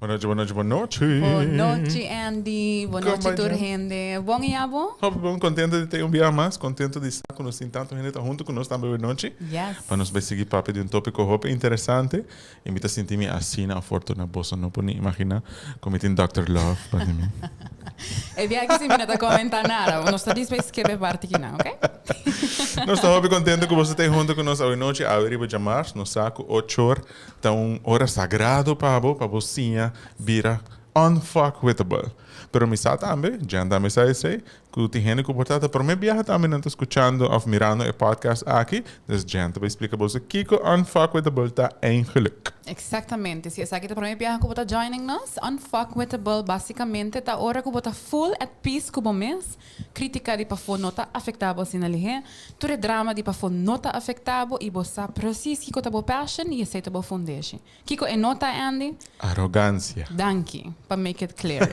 Bon nochi, bon nochi, bon nochi. Bon nochi Andy, bon nochi tur hende. Bon y abo? Hopi bon, contento di ta un biaha mas, contento di sa cu nos tin tanto hende ta hunto cu nos tambe awe nochi. Yes. Pa nos bay sigui papia di un topico hopi interesante y mi ta sinti mi asina afortuna, boso no por ni imagina cu mi tin Doctor Love pa di mi. E biaha aki si mi no ta comenta nada, nos ta dispa skip e parti kinan, ok? Nos ta hopi contento cu boso ta hunto cu nos awe nochi, awe riba djamars, nos sa cu ochor Ta un ora sagrado pa bo, pa bo siña bira unfuckwithable. Pero mi sa tambe, Jen tambe sa esei, ku tin hende ku por ta ta promé biaha tambe nan ta skuchando òf mirando e podcast aki, dus Jen ta bai splika boso kiko unfuckwithable ta eigenlijk. Exactamente, si esaki ta promé biaha ku bo ta joining nos, unfuckwithable basikamente ta ora ku bo ta full at peace ku bo mes, Krítika di pafó no ta afektá bo asina lihé. Tur e drama di pafó no ta afektá bo i bo sa presis kiko ta bo passion i esei ta bo fundeshi. Kiko e no ta, Andy? Arogansia. Danki pa make it clear.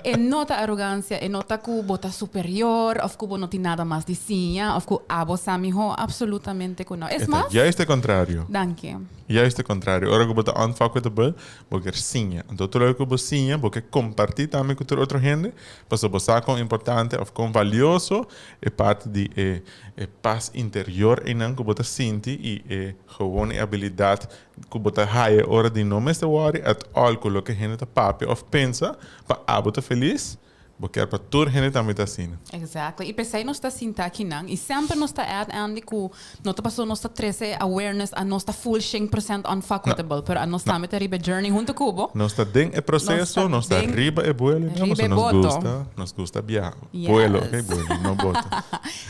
E no ta arogansia, e no ta ku bo ta superior òf ku bo no tin nada mas di siña òf ku abo sa mihó, absolutamente ku no. Es E ta mas. juist e kontrario. Danki. Juist e kontrario. Ora ku bo ta unfuckwithable, bo kier siña. Anto tur loke ku bo siña, bo ke kompartí tambe ku tur otro hende. Pasobra bo sa kon importante òf kon valioso e parti di e e pas interior einan ku bo ta sinti i e gewoon e abilidat ku bo ta haya ora di no mester wòri at all ku loke hende ta papia òf pensa pa abo ta felis. Bo kier pa tur hende tambe ta asina. Exactly. I p'esei nos ta sinta akinan i semper nos ta add Andy ku no ta pasobra nos ta trese e awareness a nos ta full 100% unfuckwithable pero a nos tambe ta riba e journey hunto ku bo. Nos ta den e proceso, nos ta riba e buelo i nos gusta, nos gusta biaha. Buelo, ok, buelo, no boto.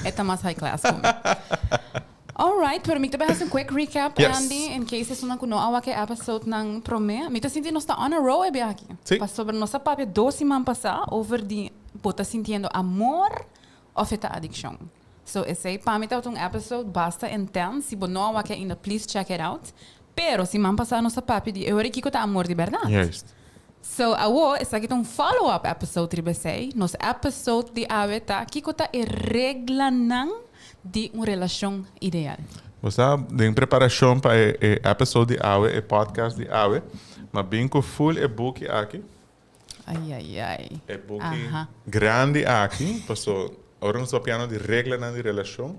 E ta mas high class ku mi. Alright, pero mi ta bai hasi un quick recap, Andy, in case esunnan ku no a wak e episode-nan promé. Mi ta sinti nos ta on a roll e biaha aki. Pasobra nos a papia dos siman pasá over di bo ta sintiendo amor òf e ta adikshon. So esei pa mi tabata un episode basta intens. Si bo no a wak ainda, please check it out. Pero siman pasá nos a papia di e ora kiko ta amor di bèrdat. So awo esaki ta un follow up episode riba esei. Nos episode di awe ta kiko ta e reglanan di un relashon ideal. Bo sa den preparashon pa e e episode di awe, e podcast di awe, m'a bin ku full e buki aki. Ai ai ai. E buki grandi aki, paso ora nos ta papiando di reglanan di relashon,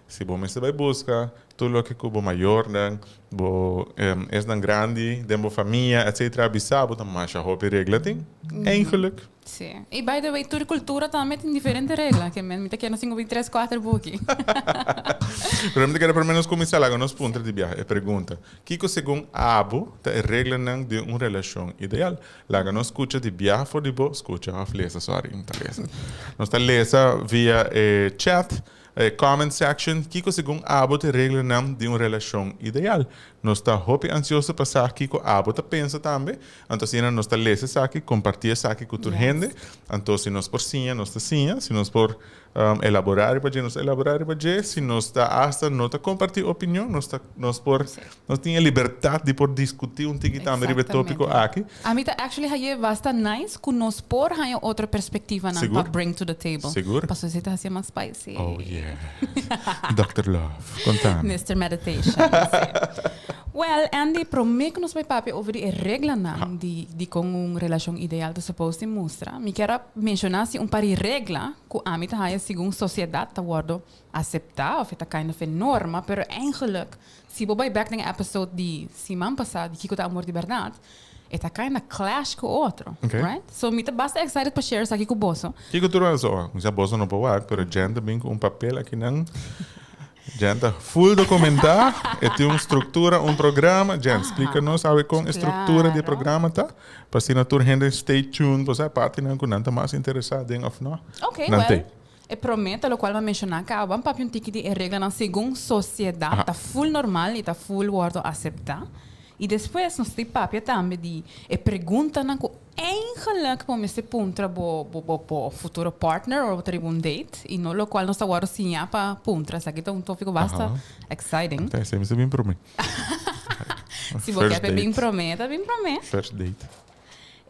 Si bo mester bai buska tur loke ku bo mayornan, bo esnan grandi den bo famia etcetera a bisa bo ta masha hopi regla tin, eigenlijk. Sí. I by the way tur kultura tambe tin diferente regla ke men mi ta kere nos tin ku bin tres kuater buki. Pero mi ta kere por menos kuminsá laga nos puntra di biaha e pregunta, Kiko segun abo ta e reglanan di un relashon ideal? Laga nos skucha di biaha for di bo, skucha òf lesa, sorry, mi ta lesa. Nos ta lesa via e chat. E comment section, Kiko segun abo ta e reglanan di un relashon ideal? Nos ta hopi ansioso pa sa kiko abo ta pensa tambe. Anto asina nos ta lesa esaki, kompartí esaki ku tur hende. Anto si nos por siña, nos ta siña. Si nos por elaborá riba dje, nos ta elaborá riba dje. Si nos ta asta no ta kompartí opinion, nos ta nos por nos tin e libertat di por diskutí un tiki tambe riba e tópiko aki. Ami ta actually haye basta nice cu nos por haña otro perspectivanan pa bring to the table. Sigur. Pasobra esey ta hacié mas spicy. Oh yeah. Doctor Love, contami. Mister Meditation, si. Well, Andy, prome cu nos bay papia over di e reglanan di di con un relacion ideal ta supposed di mustra, mi kier a menciona si un par di regla cu ami ta haya segun sociedad ta wordo acepta of e ta kind of e norma, pero eigenlijk Si bo bai bek den e episode di siman pasá di Kiko ta amor di bèrdat, e ta kai na clash ku otro, right? So mi ta basta excited pa share esaki ku boso. Kiko tur a so? Mi sa boso no por wak, pero Jen ta bin ku un papel akinan. Jen ta full documentá, e tin un struktura, un programa. Jen, splika nos awe kon e struktura di e programa ta, pa asina tur hende stay tuned, bo sa partinan ku nan ta mas interesá den òf no. Okay, well, E promé ta lokual mi a menshoná kaba, mi papia un tiki di e reglanan segun sosiedat ta full normal i ta full wòrdu aseptá. I despues nos ta papia tambe di e preguntanan ku eigenlik bo mester puntra bo bo bo futuro partner ora bo ta riba un date i no lokual nos ta wòrdu siñá pa puntra. Esaki ta un tópiko basta exciting. Ta esei mester bin promé. Si bo ke pa e bin promé, ta bin promé. First date.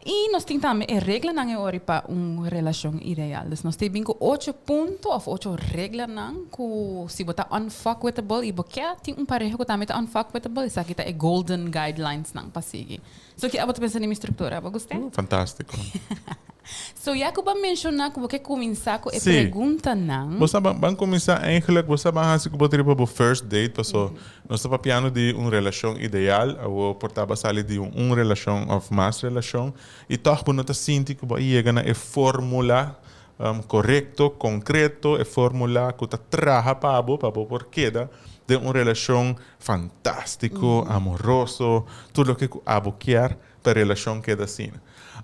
I nos tin tambe e reglanan e ori pa un relashon ideal. Dus nos tin bin ku ocho punto òf ocho reglanan ku si bo ta unfuckwithable i bo ke tin un pareha ku tambe ta unfuckwithable, esaki ta e golden guidelinesnan pa sigui. So ki abo ta pensa di mi struktura? Abo gust'é? Fantástiko. So ya ku bo a menshoná ku bo ke kuminsá ku e preguntanan. Bo sa ban kuminsá eigenlijk bo sa ban hasi ku bo ta riba bo first date paso nos ta papiando di un relashon ideal awor por ta bo a sali di un relashon òf mas relashon i tòg bo no ta sinti ku bo a yega na e fórmula korekto, konkreto, e fórmula ku ta traha pa bo pa bo por keda den un relashon fantástiko, amoroso, tur loke ku abo kier. Pa relashon keda asina.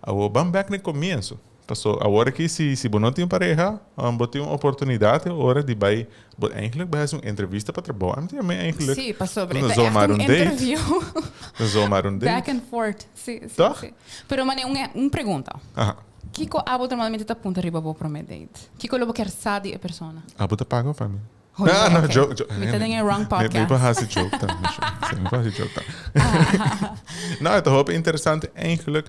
Awor ban bek na e komienso. Paso awor aki si si bo no tin pareha, bo tin un oportunidat e ora di bai bo eigenlijk bai hasi un entrevista pa trabou. Ami ta yama eigenlijk Sí, pasobra e ta echt un interview. Zomaar un date. Back and forth. Sí, sí, Toch? sí. Pero mane un un pregunta. Aha. Kiko abo normalmente ta punta riba bo prome date? Kiko lo bo kier sa di e persona? Abo ta paga of ami? Hoy No, no, okay. joke, joke. Mi ta den e wrong Mi, mi podcast. por hasi joke tambe, sí, mi por hasi joke tambe. No, e ta hopi interesante eigenlijk,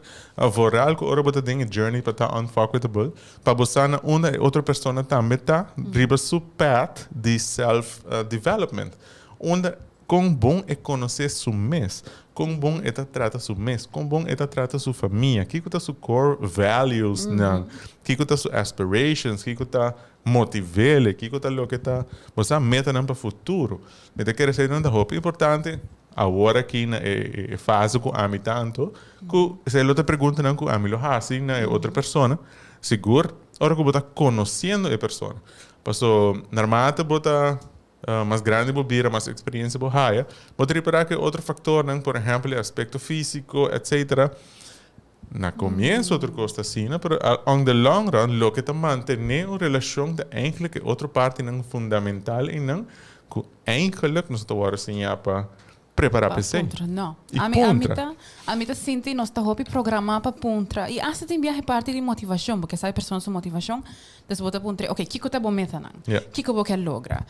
vooral ku ora bo ta den e journey pa ta unfuckwithable, pa bo sa na unda e otro persona tambe ta riba su path di self development. Unda kon bon e konosé su mes, kon bon e ta trata su mes, kon bon e ta trata su famia, kiko ta su core values nan, kiko ta su aspirations, kiko ta Motiv'ele, kiko ta loke ta bo sa metanan pa futuro. Mi ta kere esei nan ta hopi importante awor aki na e fase ku ami ta anto, ku esei lo ta preguntanan ku ami lo hasi na e otro persona, sigur ora ku bo ta konosiendo e persona. Paso narmate bo ta mas grandi bo bira, mas eksperiencia bo haya, bo ta ripara ku e otro faktornan, por ehèmpel e aspekto físiko, etcetera, Na comienzo otro cos ta asina, pero on the long run loke ta mantene un relacion ta eigenlijk e otro partinan fundamental einan cu eigenlijk nos ta worde siña pa prepara Pa p'esey. puntra, no. Y Ami, ami puntra. ta, ami ta sinti nos ta hopi programa pa puntra y hasta tin biaha e parti di motivacion, porque sa e persona su motivacion. Dus bo ta puntra, ok, kiko ta bo metanan? Ja. Kiko bo kier logra?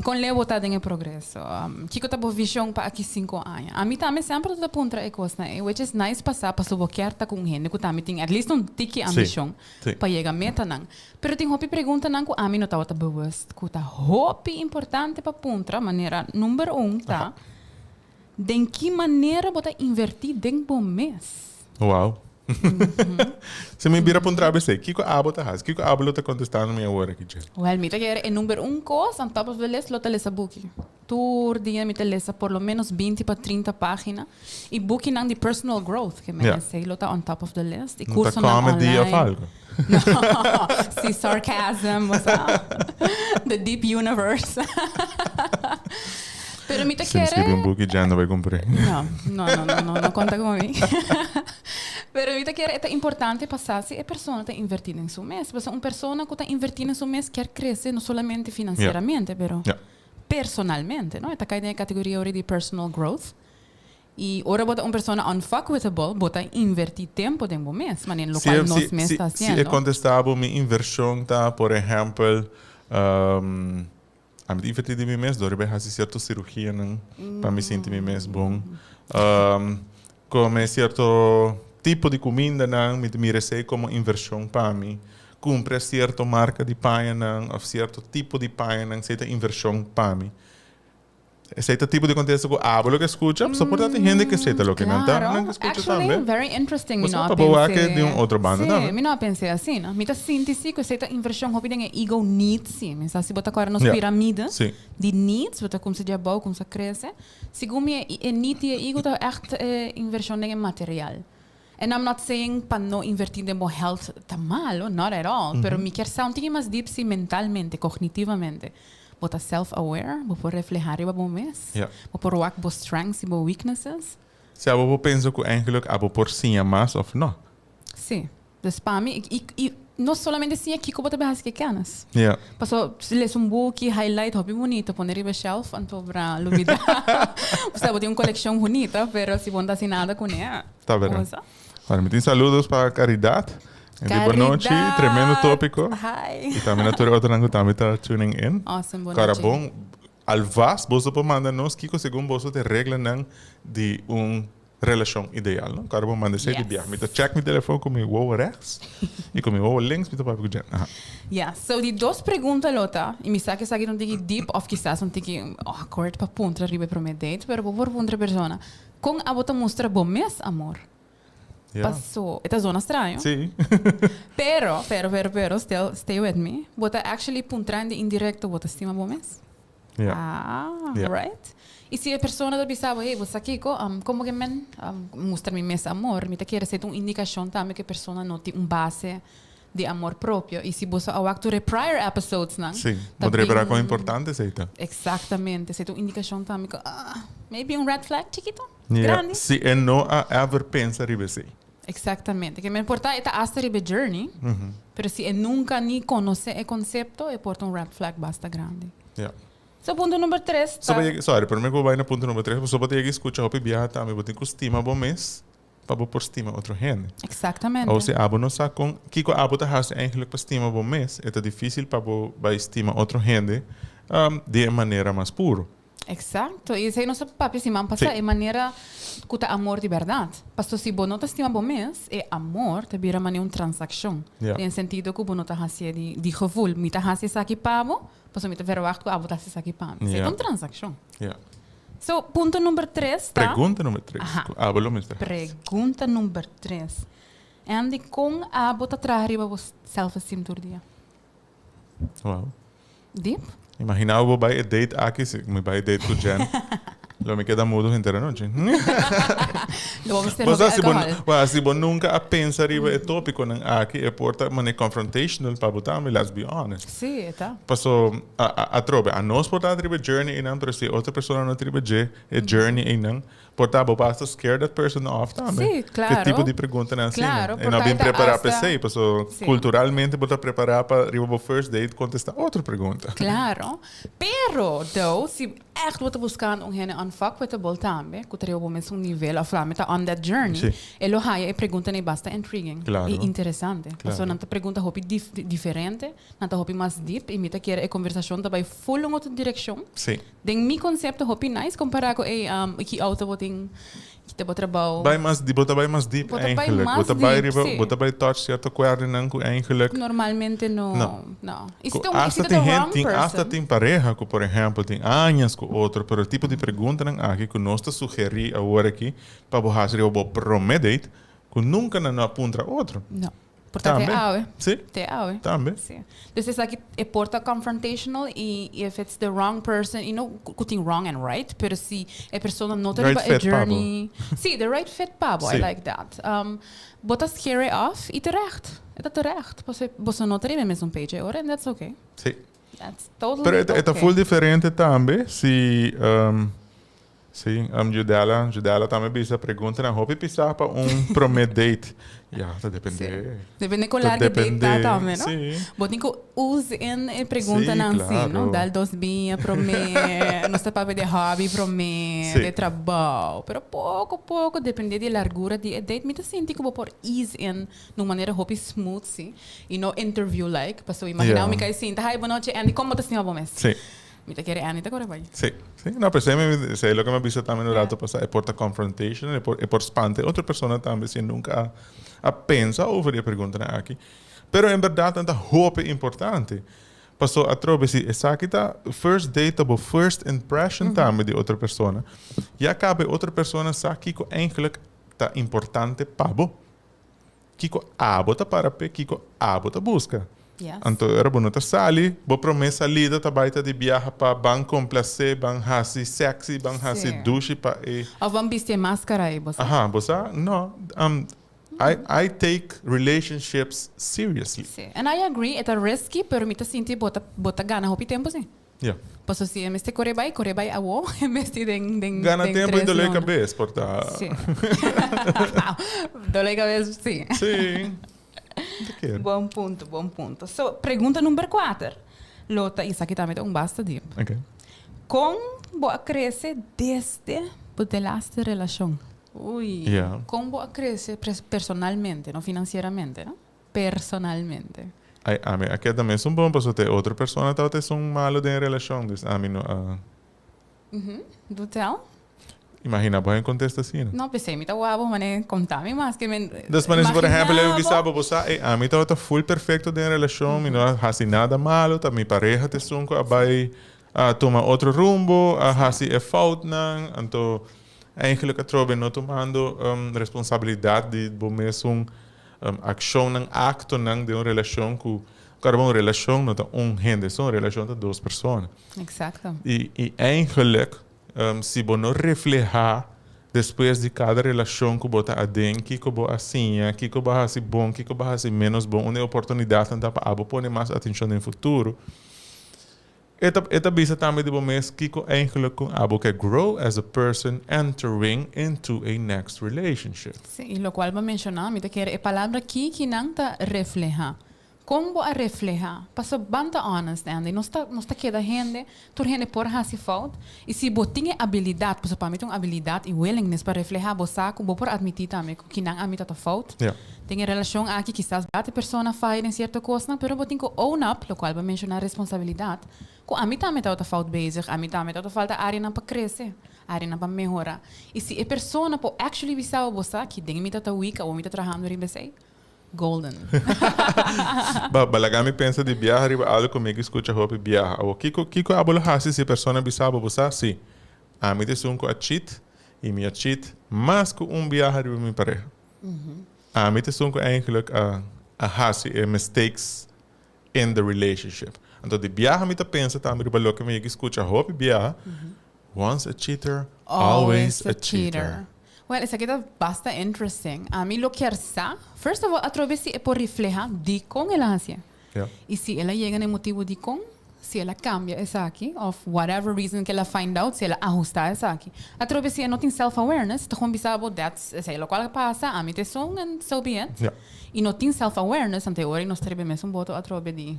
Kon leu bo ta den e progreso? Kiko ta bo vision pa aki sinku aña? Ami tambe semper ta puntra e kosnan ei, which is nice pa sa pasobra bo kier ta ku un hende ku tambe tin at least un tiki ambishon pa yega metanan. Pero tin hopi preguntanan ku ami no tabata bewust ku ta hopi importante pa puntra, manera number un ta, Den ki manera bo ta invertí den bo mes? Wow. Si mi bira puntra bo esei, kiko abo ta hasi? Kiko abo lo ta kontestando mi awor aki, Jen? Wèl, mi ta kere e number un kos, on top of the list, lo ta lesa buki. Tur dia mi ta lesa por lo ménos binti pa trinta página. I bukinan di personal growth, ke men esei lo ta on top of the list. I No ta kursonan comedy of online. algo? No, si sarcasm, bo sa. The deep universe. Pero mi ta Si mi kere. scribi un buki Jen no bay cumpr'é. No, no, no, no, no, no conta cu mi. Pero mi ta kere e ta importante pa sa si e persona ta inverti den su mes. Pasobra un persona cu ta inverti den su mes kier crece no solamente financieramente, pero personalmente, no? E ta cay den e categoria ora di personal growth. I ora bo ta un persona unfuckwithable, bo ta invertí tempu den bo mes, manera lokual nos mes ta Si e hasiendo. kontestá bo, mi invershon ta, por ehèmpel, ami ta invertí den mi mes dor di bai hasi sierto sirugianan pa mi sinti mi mes bon. Kome sierto tipo di kumindanan, mi ta mira esei komo invershon pa mi. Kumpra sierto marka di pañanan òf sierto tipo di pañanan, esei ta invershon pa mi. Esei ta tipo di contesta cu abo lo ke scucha, pasobra por ta tin hende ke esei ta loke nan ta nan ke scucha Actually, tambe. very interesting. Mi Bo no sa a pa bo wak pens'é. di un otro banda Sí, tambe. mi no a pens'é asina. Mi ta sinti sí cu esei ta inversion hopi den e ego needs sí. Mi sa si bo ta acorda nos Ja, piramide sí. di needs, bo ta cuminsa di abou, cuminsa crece. Segun mi e e need di e ego ta echt e inversion den e material. And I'm not saying pa no inverti den bo health ta malo, not at all, pero mi kier sa un tiki mas diep si mentalmente, cognitivamente, bo ta self aware, bo por refleha riba bo mes, bo por wak bo strengths y bo weaknesses. Si abo por pensa cu eigenlijk abo por siña mas of no. Si. Dus pa mi, y, y no solamente siña kico bo ta bay haci cu e kennis. Paso si lesa un buki, highlight hopi bunito, pone riba e shelf, anto bra lubida. Osea bo tin un coleccion bunita, pero si bo no ta haci nada cune, Ta verdad. Bueno, mi tin saludos pa Caridad. Di bonochi, tremendo tópico. Hi. Y tambe na tur e otronan cu tambe ta tuning in. Awesome, bonochi. Cara bon, alvast boso por manda nos kico segun boso ta e reglanan di un. Relashon ideal, no? Kòrda bo manda esei di biaha. Mi ta check mi telefon ku mi wowo rechts i ku mi wowo links mi ta papia ku Jen. Aha. Ya, so di dos pregunta lo ta, i mi sa ku esaki ta un tiki deep òf kisas un tiki awkward pa puntra riba e promé date, pero bo por puntra e persona, kon abo ta mustra bo mes amor? Ya. Paso, e ta zona straño. Sí. Pero, pero, pero, pero, still stay with me, bo ta actually puntra hende indirecto bo ta stima bo mes? Ja. Ah, Ja. right. I si e persona ta bisa bo, hey, bo sa kiko, como ke men mustra mi mes amor, mi ta kere esei ta un indikashon tambe ku e persona no tin un base di amor propio. I si boso a wak tur e prior episodes nan, Sí, ta bo ta repará bin kon importante esei ta. Exactamente, esei ta un indikashon tambe ku, ah, maybe un red flag chikito, Ja, grandi. si e no a ever pensa riba esei. Exactamente. Ke men por ta e ta hasta riba e journey, pero si e nunca ni conoce e concepto, e por ta un red flag basta grandi. Ja. So punto number tres So ta. pa yega, sorry, prome ku bo bai na punto number tres, pasobra bo ta yega i skucha hopi biaha tambe, bo tin ku stima bo mes pa bo por stima otro hende. Exactamente. Awor si abo no sa kon, kiko abo ta hasi eigenlijk pa stima bo mes, e ta dificil pa bo bai stima otro hende di e manera mas puro. Exacto, y esey nos a papia siman pasa, e manera cu ta amor di berdad. Pasto si bo no ta stima bo mes, e amor ta bira manera un transaccion. Den sentido cu bo no ta hacié di gevoel. Mi ta haci esaki pa bo, pasobra mi ta verwacht cu abo ta haci esaki pa mi. Esey ta un transaccion. So, punto number tres ta. Pregunta number tres cu abo lo mester haci. Pregunta number tres. Andy, con abo ta traha riba bo self-esteem tur dia? Wow. Diep. Imagina bo bai e date aki, si mi bai date ku Jen, lo mi keda mudo henter anochi. Lo bo mester Bo hopi sa si bo, alcohol. wa, si bo nunca a pensa riba e topiconan aki, e por ta manera confrontational pa bo tambe, let's be honest. Sí, e ta. Paso, a, a, atrobe, anos por ta riba e journey einan, pero si e otro persona no ta riba dje, e journey einan, Por ta bo basta scare that person off tambe. Sí, claro. Ke tipo di preguntanan asina. Claro, E no por bin ta prepara hasta p'esei, paso Sí. culturalmente bo ta prepara pa riba bo first date contesta otro pregunta. Claro. Pero, though, si echt bo ta buscando un hende unfuckwithable tambe, cu ta riba bo mesun nivel of tambe ta on that journey, Sí. e lo haya e preguntanan ei basta intriguing Claro. y interesante. Claro. Pasobra nan ta pregunta hopi diferente, nan ta hopi mas deep y mi ta kere e conversacion ta bay full un otro direccion. Sí. Den mi concepto hopi nice compara cu ey ki auto bo tin, ki ta bo trabao. Bay mas bo ta bay mas deep Bo ta bay eigenlijk. mas Bo ta bay deep, riba, sí. bo ta bay touch cierto cuerdanan cu eigenlijk. Normalmente no, No. no. Y si Cu ta un, y si hasta ta tin the hen, wrong tin hasta person. tin pareha cu por ehempel tin añas cu otro, pero tipo di preguntanan aki cu nos ta sugeri awor aki pa bo haci riba bo prome date, cu nunca nan no a puntra otro. No. Por ta te Tambe. awe. Sí. Te awe. Tambe. Sí. Dus esaki e por ta confrontational y if it's the wrong person, y no cu tin wrong and right, pero si e persona no ta Right riba e fit pa bo. journey. Sí, the right fit pa bo. I Sí. like that. Bo ta scare e off y terecht. E ta terecht. Pasobra boso no ta riba e mesun page e ora and that's okay. Sí. That's totally Pero e ta, e ta okay. full diferente tambe si Sí, Judela, Judela tambe bisa preguntanan hopi pisá pa un promé date. Ya, ta dependé. Sí. Depende con Ta largo date ta dependé, tambe, no? sí. Bo tin cu usa in e preguntanan Sí, sí, no? claro. Dal dos biña promé, nos ta papia di hobby promé, Sí. di trabou. Pero poco poco, depende di e largura di e date, mi ta sinti cu bo por ease in na un manera hopi smooth, sí, y no interview-like. Pasobra imagina Ja. mi kai sinta, Hi, bonochi Andy, con bo ta stima bo mes? Sí. Mi ta kere Andy ta kore bai. Sí, sí. No, pero esei mi, esei loke mi a bisa tambe un rato pasá, e por ta confrontational, e por, e por spanta e otro persona tambe si e nunca a, a pensa over di e preguntanan aki. Pero en berdad nan ta hopi importante. Paso atrobe si esaki ta first date ta bo first impression tambe di otro persona, ya caba e otro persona sa kico eigenlijk ta importante pa bo. Kiko abo ta para p'e, kiko abo ta buska. Yes. Anto ora bo no ta sali, bo promé salida ta bai ta di biaha pa ban komplasé, ban hasi sexy, ban hasi Sí. dushi pa e. Of ban bisti e maskara ei, bo sa. Aha, bo sa? No. I, I take relationships seriously. Sí. And I agree, e ta risky, pero mi ta sinti bo ta, bo ta gana hopi tempu sí. Ja. Paso si e mester kore bai, kore bai awo, e mester den, den, Gana den tempo y tres dolor luna. cabes, por ta. Sí. Dolor cabes, sí. Sí. Te quiero. Bon punto, bon punto. So, pregunta number 4. Lo ta, esaki tambe ta un basta diep. Ok. Con bo a crece desde bo delaste relacion? Uy. Ja. Con bo a crece personalmente, no financieramente, no? Personalmente. Ay, ami a keda mesun bon pasobra te otro persona tabata esun malo den e relashon, dus ami no a. Do tell. Imagina bo hen contesta asina. No, p'esei mi ta wak bo manera conta mi mas ke men. Dus manera si por ehempel e bisa bo, bo sa ey ami tabata full perfecto den relacion, mi no a haci nada malo, ta mi pareha ta esun cu a bay a tuma otro rumbo, a haci e foutnan, anto eigenlijk atrobe no tumando responsabilidad di bo mesun accionnan, actonan den un relacion cu, claro un relacion no ta un hende so, un relacion ta dos persona. Exacto. Y eigenlijk Si bo no reflehá despues di kada relashon ku bo ta aden, kiko bo a siña, kiko bo a hasi bon, kiko bo a hasi ménos bon, unda e oportunidatnan ta pa abo pone mas atenshon den futuro, e ta e ta bisa tambe di bo mes kiko eigenlijk kon abo ke grow as a person entering into a next relationship. Sí, i lokual bo a menshoná, mi ta kere e palabra kikinan ta reflehá. Kon bo a reflehá? Paso ban ta honest, Andy, nos ta nos ta keda hende, tur hende por hasi fout, i si bo tin e abilidat, paso pa mi ta un abilidat i willingness pa reflehá, bo sa ku bo por admití tambe ku kinan ami ta ta fout. Den e relashon aki kisas bati persona faya den sierto kosnan, pero bo tin ku own up, lokual bo menshoná responsabilidat, ku ami tambe tabata fout bezig, ami tambe tabata falta áreanan pa krese, áreanan pa mehorá. I si e persona por actually bisa bo, bo sa ki den mi ta ta weak, awor mi ta trahando riba esei. Golden. Ba, ba laga mi pensa di biaha riba algo ku mi ke skucha hopi biaha. Awor, kiko, kiko abo lo hasi si e persona bisa bo, bo sa? Si. Ami ta esun ku a cheat, i mi a cheat mas ku un biaha riba mi pareha. Ami ta esun ku eigenlijk a, a hasi e mistakes in the relationship. Anto di biaha mi ta pensa tambe riba loke mi yega skucha hopi biaha, Once a cheater, always a cheater. Well, esaki ta basta interesting. Ami lo kier sa, first of all, atrobe si e por refleha dikon el a hacié. Y si el a yega na e motibu dikon, si el a cambia esaki, of whatever reason ke el a find out, si el a ahusta esaki. Atrobe si e no tin self awareness, ta gewoon bisa bo that's esei locual a pasa, ami ta esun and so be it. Y no tin self awareness, anto e ora nos ta riba e mesun boto atrobe di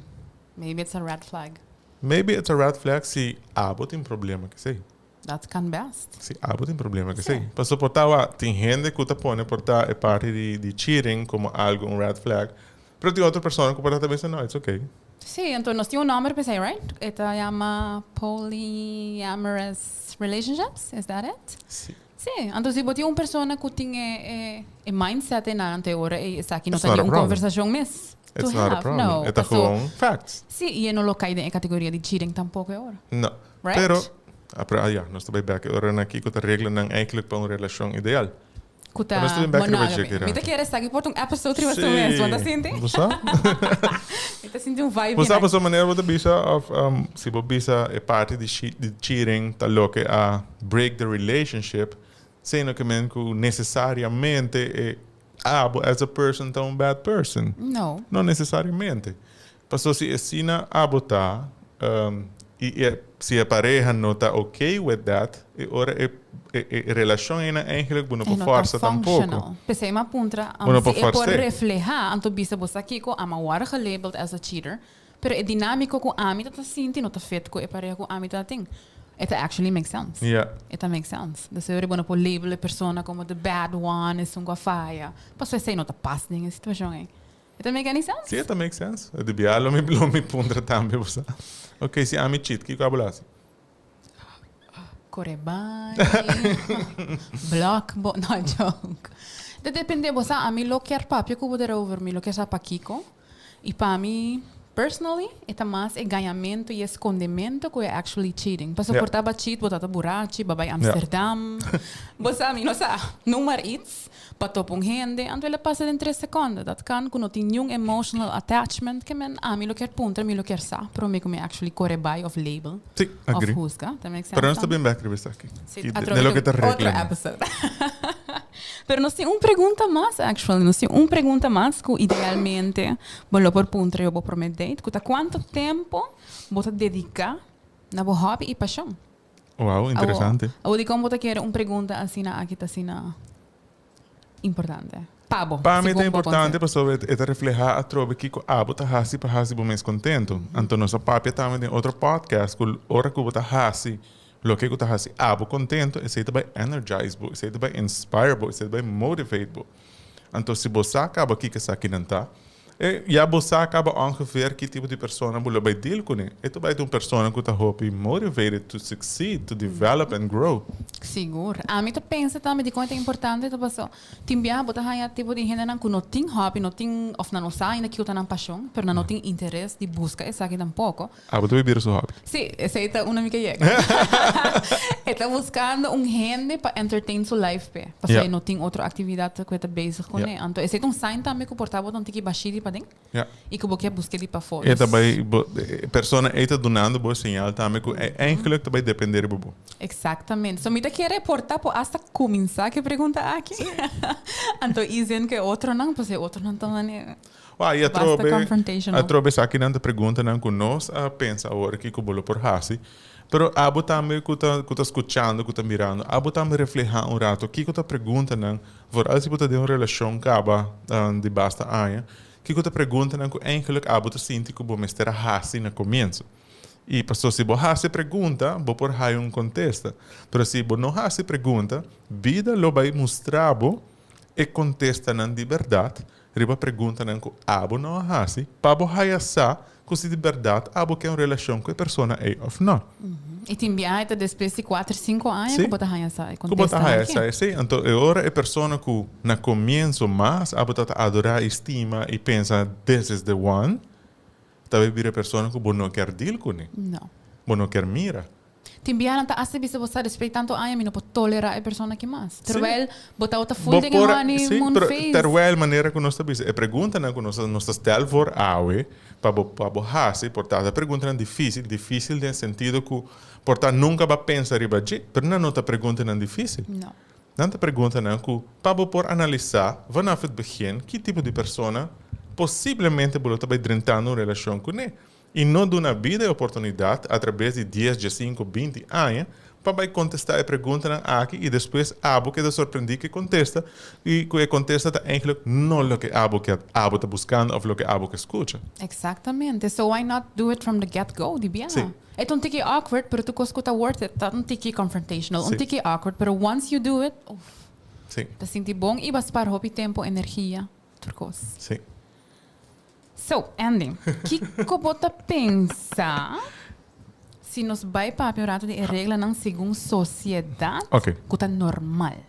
maybe it's a red flag. Maybe it's a red flag si abo tin problema cu esey. Dat kan best. Si abo tin problema cu esey. Pasobra por ta wak, tin hende cu ta pone por ta e parti di di cheating como algo un red flag, pero tin otro persona cu por ta ta bisa no, it's okay. Sí, anto nos tin un nomber pa esey, right? E ta yama polyamorous relationships, is that it? Sí. Sí, anto si bo tin un persona cu tin e e e mindset einan, anto e ora ei esaki no ta ni un conversacion mes to have. It's not a problem. No, E ta gewoon facts. Sí, y e no lo cay den e categoria di cheating tampoco e ora. No. Right? Pero, pero ah ya, nos ta bay bek e ora na kico ta reglanan eigenlijk pa un relacion ideal. Cu ta monogamy. Mi ta kere esaki por ta un episode riba su mes, bo ta sinti? Bo sa? Mi ta sinti un vibe. Bo sa pasobra manera bo ta bisa of si bo bisa e parti di di cheating ta loke a break the relationship, sino ke men cu necesariamente e abo as a person ta un bad person. No. No necesariamente. Pasobra si asina abo ta y e si e pareha no ta ok with that, e ora e e relacion eynan eigenlijk bo no por forsa tampoco. P'esei mi a puntra si e por refleha, anto bisa bo sa kico, ami a worde gelabeld as a cheater, pero e dinamico cu ami ta ta sinti no ta fit cu e pareha cu ami ta tin. E ta actually make sense. E ta make sense. Dus e ora bo no por label e persona como the bad one, esun cu a faya, pasobra esei no ta pas den e situacion ey. E ta make any sense? Sí, e ta make sense. E di bia lo mi lo mi puntra tambe bo sa. Ok, si ami cheat, kiko abo lo hasi? Kore bai, block bo, no joke. Ta depende, bo sa, ami lo kier papia ku bo derover, mi lo kier sa pakiko. I pa mi, personally, e ta mas e gañamento i e skondemento ku e actually cheating. Pasobra por ta bo a cheat, bo ta ta burachi, bo a bai Amsterdam, bo sa, mi no sa, noem maar iets. Pa topa un hende, anto el a pasa den tres seconde. Dat kan ku no tin niun emotional attachment ke men ami lo kier puntra, mi lo kier sa prome ku mi actually kore bai of label Sí, of agree. husga. Ta make sense Pero nos ta tambe? bin bek riba esaki. Sí, I de atrobe loke tin ta otro reglanan. episode. Pero nos tin un pregunta mas actually. Nos tin un pregunta mas ku idealmente bo lo por puntra riba bo prome date, ku ta kuantu tempo bo ta dedica na bo hobby i pashon? Wow, interesante. Awor, dikon bo ta kere un pregunta asina aki ta asina importante? Pa bo, Pa mi ta segun bo importante konsepto. pasobra e ta reflehá atrobe kiko abo ta hasi pa hasi bo mes kontento. Anto nos a papia tambe den otro podcast ku ora ku bo ta hasi loke ku ta hasi abo kontento, esei ta bai energize bo, esei ta bai inspire bo, esei ta bai motivate bo. Anto si bo sa kaba kiko esakinan ta. E ya bo sa caba ongeveer ki tipo di persona bo lo bay deal cune. E ta bay ta un persona cu ta hopi motivated to succeed, to develop and grow. Sigur. Ami ta pensa tambe dikon e ta importante ta paso tin biaha bo ta haña tipo di hendenan ku no tin hobby, no tin of nan no sa ainda kiko ta nan pashon, pero nan no tin interes di buska esaki tampoko. Abo ta bira su hobby. Sí, esei ta unda mi ke yega. E ta buskando un hende pa entertain su life p'e, pasobra e no tin otro aktividat ku e ta bezig kuné. Anto esei ta un sign tambe ku por ta bo ta un tiki bashí di paden i ku bo ke busk'é di pafó. E ta bai, bo, e persona ei ta dunando bo e señal tambe ku e eigenlijk ta bai dependé riba bo. Exactamente. So mi ta kere por ta por hasta kuminsá ku e pregunta aki. Anto izin ku e otronan, pasobra e otronan ta mane. Wa, i atrobe, atrobe esakinan ta preguntanan ku nos a pensa awor kiko bo lo por hasi. Pero abo tambe ku ta, ku ta skuchando, ku ta mirando, abo tambe reflehá un rato kiko ta preguntanan, vooral si bo ta den un relashon kaba di basta aña, kiko ta preguntanan ku eigenlijk abo ta sinti ku bo mester a hasi na komienso. I pasobra si bo hasi pregunta, bo por haya un kontesta. Pero si bo no hasi pregunta, bida lo bai mustra bo e kontestanan di bèrdat riba preguntanan ku abo no a hasi pa bo haya sa ku si di bèrdat abo ke un relashon ku e persona ei òf nò. I tin biaha e ta despues di kuater, sinku aña ku bo ta haña sa e Ku bo ta kontestanan haya aki. sa esei. Anto e ora e persona ku na komienso mas abo ta ta adorá i stima i pensa this is the one, ta bai bira e persona ku bo no kier deal kuné. No. Bo no kier mira. Tin biaha nan ta hasta bisa bo sa despues di tantu aña mi no por tolera e persona aki mas. Terwijl bo tabata full den e honeymoon phase. Terwijl manera ku nos ta bisa e preguntanan ku nos nos ta stel voor awe pa bo pa bo hasi por ta ta preguntanan dificil, dificil den sentido ku por ta nunka bo a pensa riba dje, pero nan no ta preguntanan dificil. No. Nan ta preguntanan ku pa bo por analisa vanaf het begin ki tipo di persona posiblemente bo lo ta bai drentando un relashon kuné. I no duna bida e oportunidat atrabes di dies, diesinku, 20 aña pa bai kontestá e preguntanan aki i despues abo keda sorprendí ku e kontesta i ku e kontesta ta eigenlijk no loke abo ke abo ta buskando òf loke abo ke skucha. Exactamente. So why not do it from the get go di biaha? Sí. E ta un tiki awkward pero tur kos ku ta worth it ta un tiki confrontational, un tiki awkward pero once you do it, uff. Sí. Ta sinti bon i bo a spar hopi tempo, energia, tur kos. Sí. So, Andy, kiko bo ta pensa si nos bai papia un rato di e reglanan segun sosiedat ku ta normal?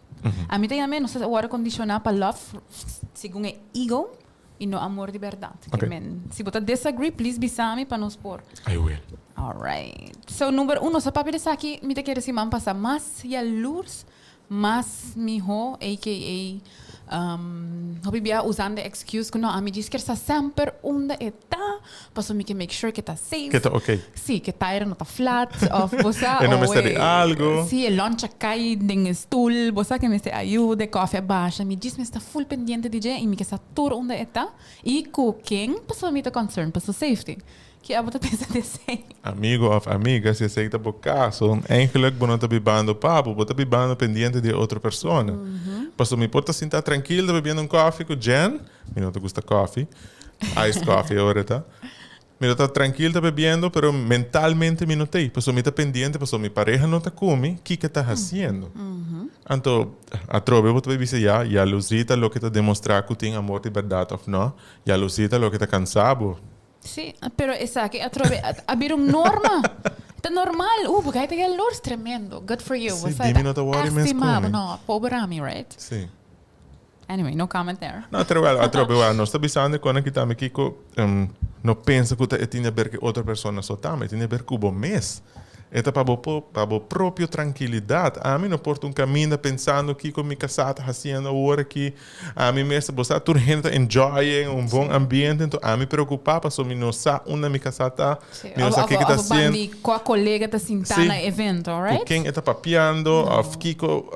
Ami ta yama e nos ta wòrdu kondishoná pa love segun e ego i no amor di bèrdat. Ke men, si bo ta disagree, please bisa mi pa nos por. I will. Alright. So, number un, nos a papia di esaki, mi ta kere siman pasa, mas yalurs Mas miho, aka hopi bia usando e excuse ku no ami djis kier sa semper unda e ta, pasobra mi ke make sure ke ta safe. Ke ta ok. Si, ke taira no ta flat of bo sa E no mester di algo. Si, e lunch a kai den e stoel, bo sa ke mester ayuda, e koffie a basha, mi djis mester ta full pendiente di dje i mi ke sa tur unda e ta i ku ken, pasobra mi ta concerned pa su safety. Ki abo ta pensa di esei? Amigo of amiga, si esei ta bo caso, eigenlijk bo no ta bibando pa bo, bo ta bibando pendiente di e otro persona. Pasobra mi por ta sinta trankil ta bebiendo un koffie cu Jen, mi no ta gusta koffie, iced coffee ora ta. Mi lo ta trankil ta bebiendo, pero mentalmente mi no ta ei, pasobra mi ta pendiente, pasobra mi pareha no ta cu mi, kiko e ta haciendo? Anto, atrobe bo ta bay bisa ya, jaloezie ta loke ta demostra cu tin amor di berdad of no, jaloezie ta loke ta cansa bo. Sí, pero esaki atrobe a bira un norma. Ta normal. Bo kai ta jaloers. Tremendo. Good for you. Sí, di mi no ta worry mes ku mi. No, pober ami, right? Sí. Anyway, no comment there. No, terwijl atrobe wak nos ta bisando kon aki tambe kiko no pensa ku ta e tin di aber ku otro persona so tambe. E tin di aber ku bo mes. E ta pa bo pa bo propio trankilidat. Ami no por ta un kaminda pensando kiko mi kasá ta hasiendo awor aki. Ami mes, bo sa tur hende ta enjoying un bon ambiente, enton ami preocupa pasobra mi no sa unda mi casá ta, mi no sa kiko ta haciendo. Of bandi cua colega ta sinta na e evento, right? Cu ken e ta papiando of kiko,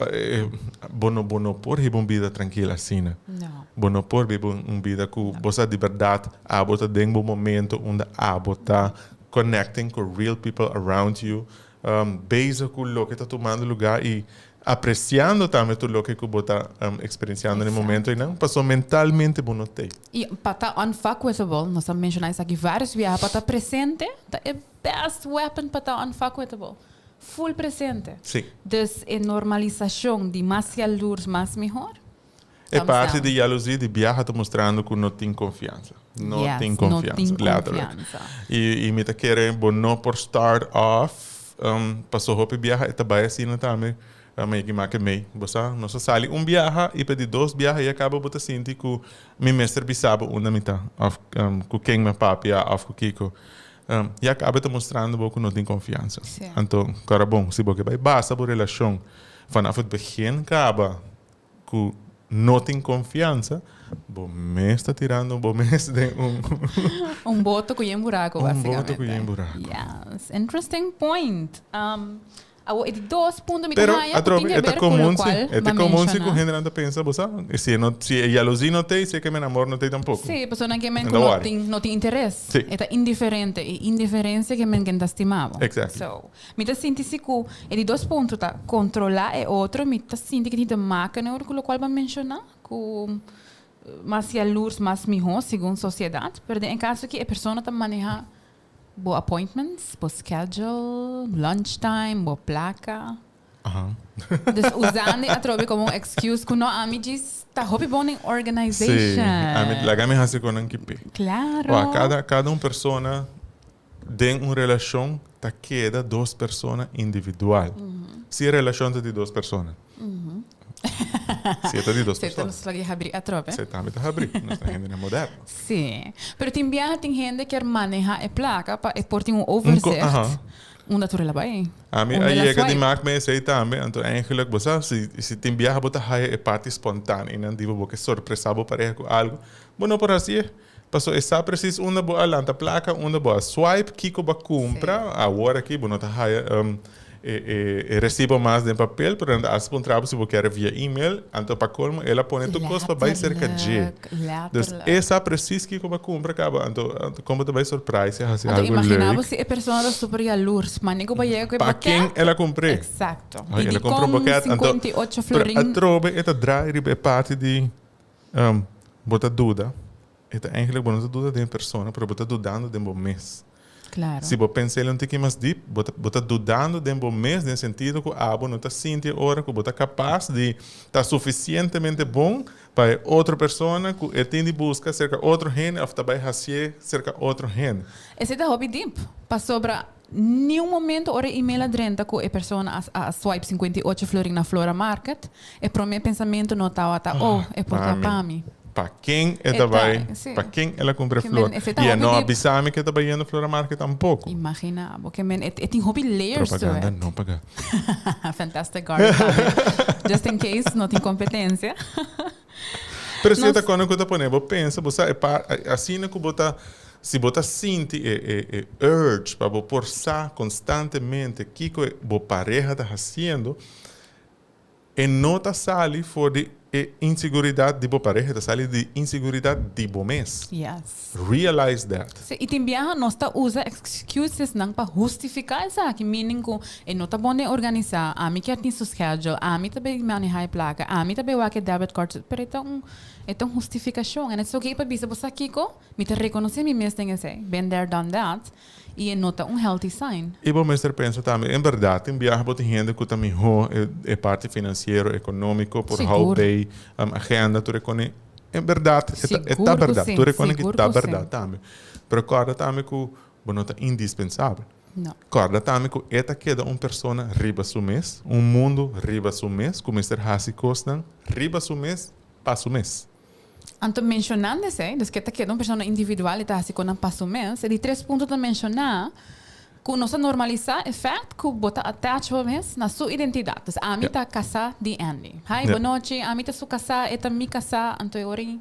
bo no bo no por hiba un bida trankil asina. Bo no por biba un bida cu bo sa di berdad abo ta den bo momento unda abo ta connecting cu real people around you, bezig cu loke ta tumando lugar y apreciando tambe tur loke cu bo ta experienciando na e momento einan, pasobra mentalmente bo no t'ei. Y pa ta unfuckwithable, nos a menciona esaki varios biaha, pa ta presente ta e best weapon pa ta unfuckwithable. Full presente. Sí. Dus e normalisacion di mas jaloers mas mihor. E parti di jaloezie di biaha ta mustrando ku no tin konfiansa. No tin konfiansa, letterlijk. I mi ta kere bo no por start off, paso hopi biaha e ta bai asina tambe, mi make mei. Bo sa, nos a sali un biaha i pa di dos biaha ya kaba bo ta sinti ku mi mester bisa bo unda mi ta òf ku ken mi a papia òf ku kiko. Ya kaba ta mustrando bo ku no tin konfiansa. Anto, kòrda bon, si bo ke bai basa bo relashon vanaf het begin kaba ku no tin konfiansa, bo mes ta tirando bo mes den un. Un boto ku yen buraku, basikamente. Un boto ku yen buraku. Yes, interesting point. Awor e di dos punto mi ta haña ku tin ke ber ku lokual E ta komun si ku hendenan ta pensa, bo sa, si e no, si e yalozí no t'ei, si e ke men amor no t'ei tampoko. Sí, pasobra nan ke men ku no tin, no tin interes. Sí. E ta indiferente, e indiferensia ke men ken ta stima bo. Exactly. So, mi ta sinti si ku e di dos punto ta kontrolá e otro, mi ta sinti ke tin te maken ora ku lokual bo a menshoná, ku mas yalurs mas mihó segun sosiedat, pero den e kaso aki e persona ta manehá bo appointments, bo schedule, lunch time, bo placa. Dus usando e atrobe como un excuse cu no ami djis ta hopi bon den organization. Sí, ami laga mi haci cu nan kipi. Claro. Wak, cada cada un persona den un relacion ta keda dos persona individual. Si e relacion ta di dos persona. Si e ta di dos persona. Si ta habri atrobe. Si tambe ta habri. Nos ta hendenan moderno. Si. Pero tin biaha tin hende kier maneha e placa pa e por tin un overzicht. Unda tur el a bai. Ami a yega di mak me esey tambe. Anto eigenlijk bo sa si si tin biaha bo ta haya e parti spontaan y nan di bo bo ke sorpresa bo pareha cu algo. Bo no por haci'e. Paso e sa precies unda bo a lanta placa, unda bo a swipe, kico bo a cumpra. Awor aki bo no ta haya e recibo mas den papel, pero nan ta hasta puntra bo si bo kier via email. Anto pa colmo el a pone tur cos pa bay cerca dje. Dus e sa precies kico bo a cumpra caba. Anto con bo ta bay surprise y haci algo leuk. Anto imagina bo si e persona ta super jaloers, mane cu bo yega cu e boket. Pa ken el a cumpr'e? Exacto. Y dicon 58 florin. Pero atrobe e ta draai riba e parti di Bo ta duda, e ta eigenlijk bo no ta duda den e persona, pero bo ta dudando den bo mes. Claro. Si bo pensa el un tiki mas diep, bo ta, bo ta dudando den bo mes den sentido ku abo no ta sinti e ora ku bo ta kapas di ta sufisientemente bon pa e otro persona ku e tin di buska serka otro hende òf ta bai hasié serka otro hende. Esei ta hopi diep, pasobra Niun momento ora e email a drenta cu e persona a swipe 58 florin na Flora Market, e prome pensamento no tawata, oh, e por ta pa mi. Pa ken e ta bai, pa ken el a cumpra e flor? Y e no a bisa mi cu e ta bayendo Flora Market tampoco. Imagina bo, ke men, e tin hopi layers to it. Propaganda no paga. Fantastic Garden tambe. Just in case no tin competencia. Pero si e ta kono ku ta pone bo pensa, bo sa e pa asina ku bo ta, si bo ta sinti e e e urge pa bo por sa konstantemente kiko e bo pareha ta hasiendo, e no ta sali for di e inseguridat di bo pareha, e ta sali di inseguridat di bo mes. Yes. Realize that. Sí, i tin biaha nos ta usa excusesnan pa hustifiká esaki, meaning ku e no ta bon den organisá, ami kier tin su schedule, ami ta bay manehá e plaka, ami ta bay wak e debit card, pero e ta un e ta un hustifikashon en es oké pa bisa bo sa kiko, mi ta rekonosé mi mes den esei, been there done that, i e no ta un healthy sign. I bo mester pensa tambe, en bèrdat tin biaha bo tin hende ku ta mihó e parti finansiero, ekonómiko, por hou bay agenda tur e kone. En bèrdat, e ta, e ta bèrdat. Tur e kone ki ta bèrdat tambe. Pero kòrda tambe ku bo no ta indispensabel. No. Kòrda tambe ku e ta keda un persona riba su mes, un mundu riba su mes, ku mester hasi kosnan riba su mes, pa su mes. Anto menshonando esei, dus ku e ta keda un persona individual i ta hasi kosnan pa su mes, e di tres punto ta menshoná Ku nos a normalisa e fact ku bo ta attach bo mes na su identidat. Dus ami ta kasá di Andy. Hi, bonochi, ami ta su kasá, e ta mi kasá, anto e ora ei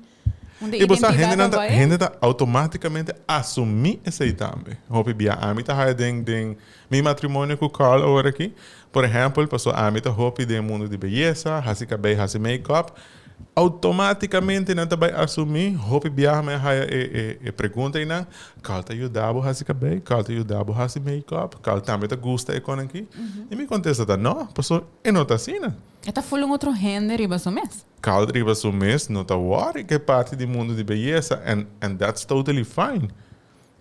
unda I bo sa, identidat hendenan a ta, bai. hende ta automáticamente asumí esei tambe. Hopi bia ami ta haya den, den mi matrimonio ku Carl awor aki. Por ehèmpel, paso ami ta hopi den mundu di beyesa, hasi kabei, hasi make-up. Automaticamente nan ta bay asumi, hopi biaha mi a haya e e e pregunta einan, Cal ta yuda bo haci cabey? Cal ta yuda bo haci make-up? Cal tambe ta gusta e con aki? Y mi contesta ta no, paso e no ta asina. E ta ful un otro hende riba su mes. Cal riba su mes no ta worry cu e parti di mundo di beyesa and and that's totally fine.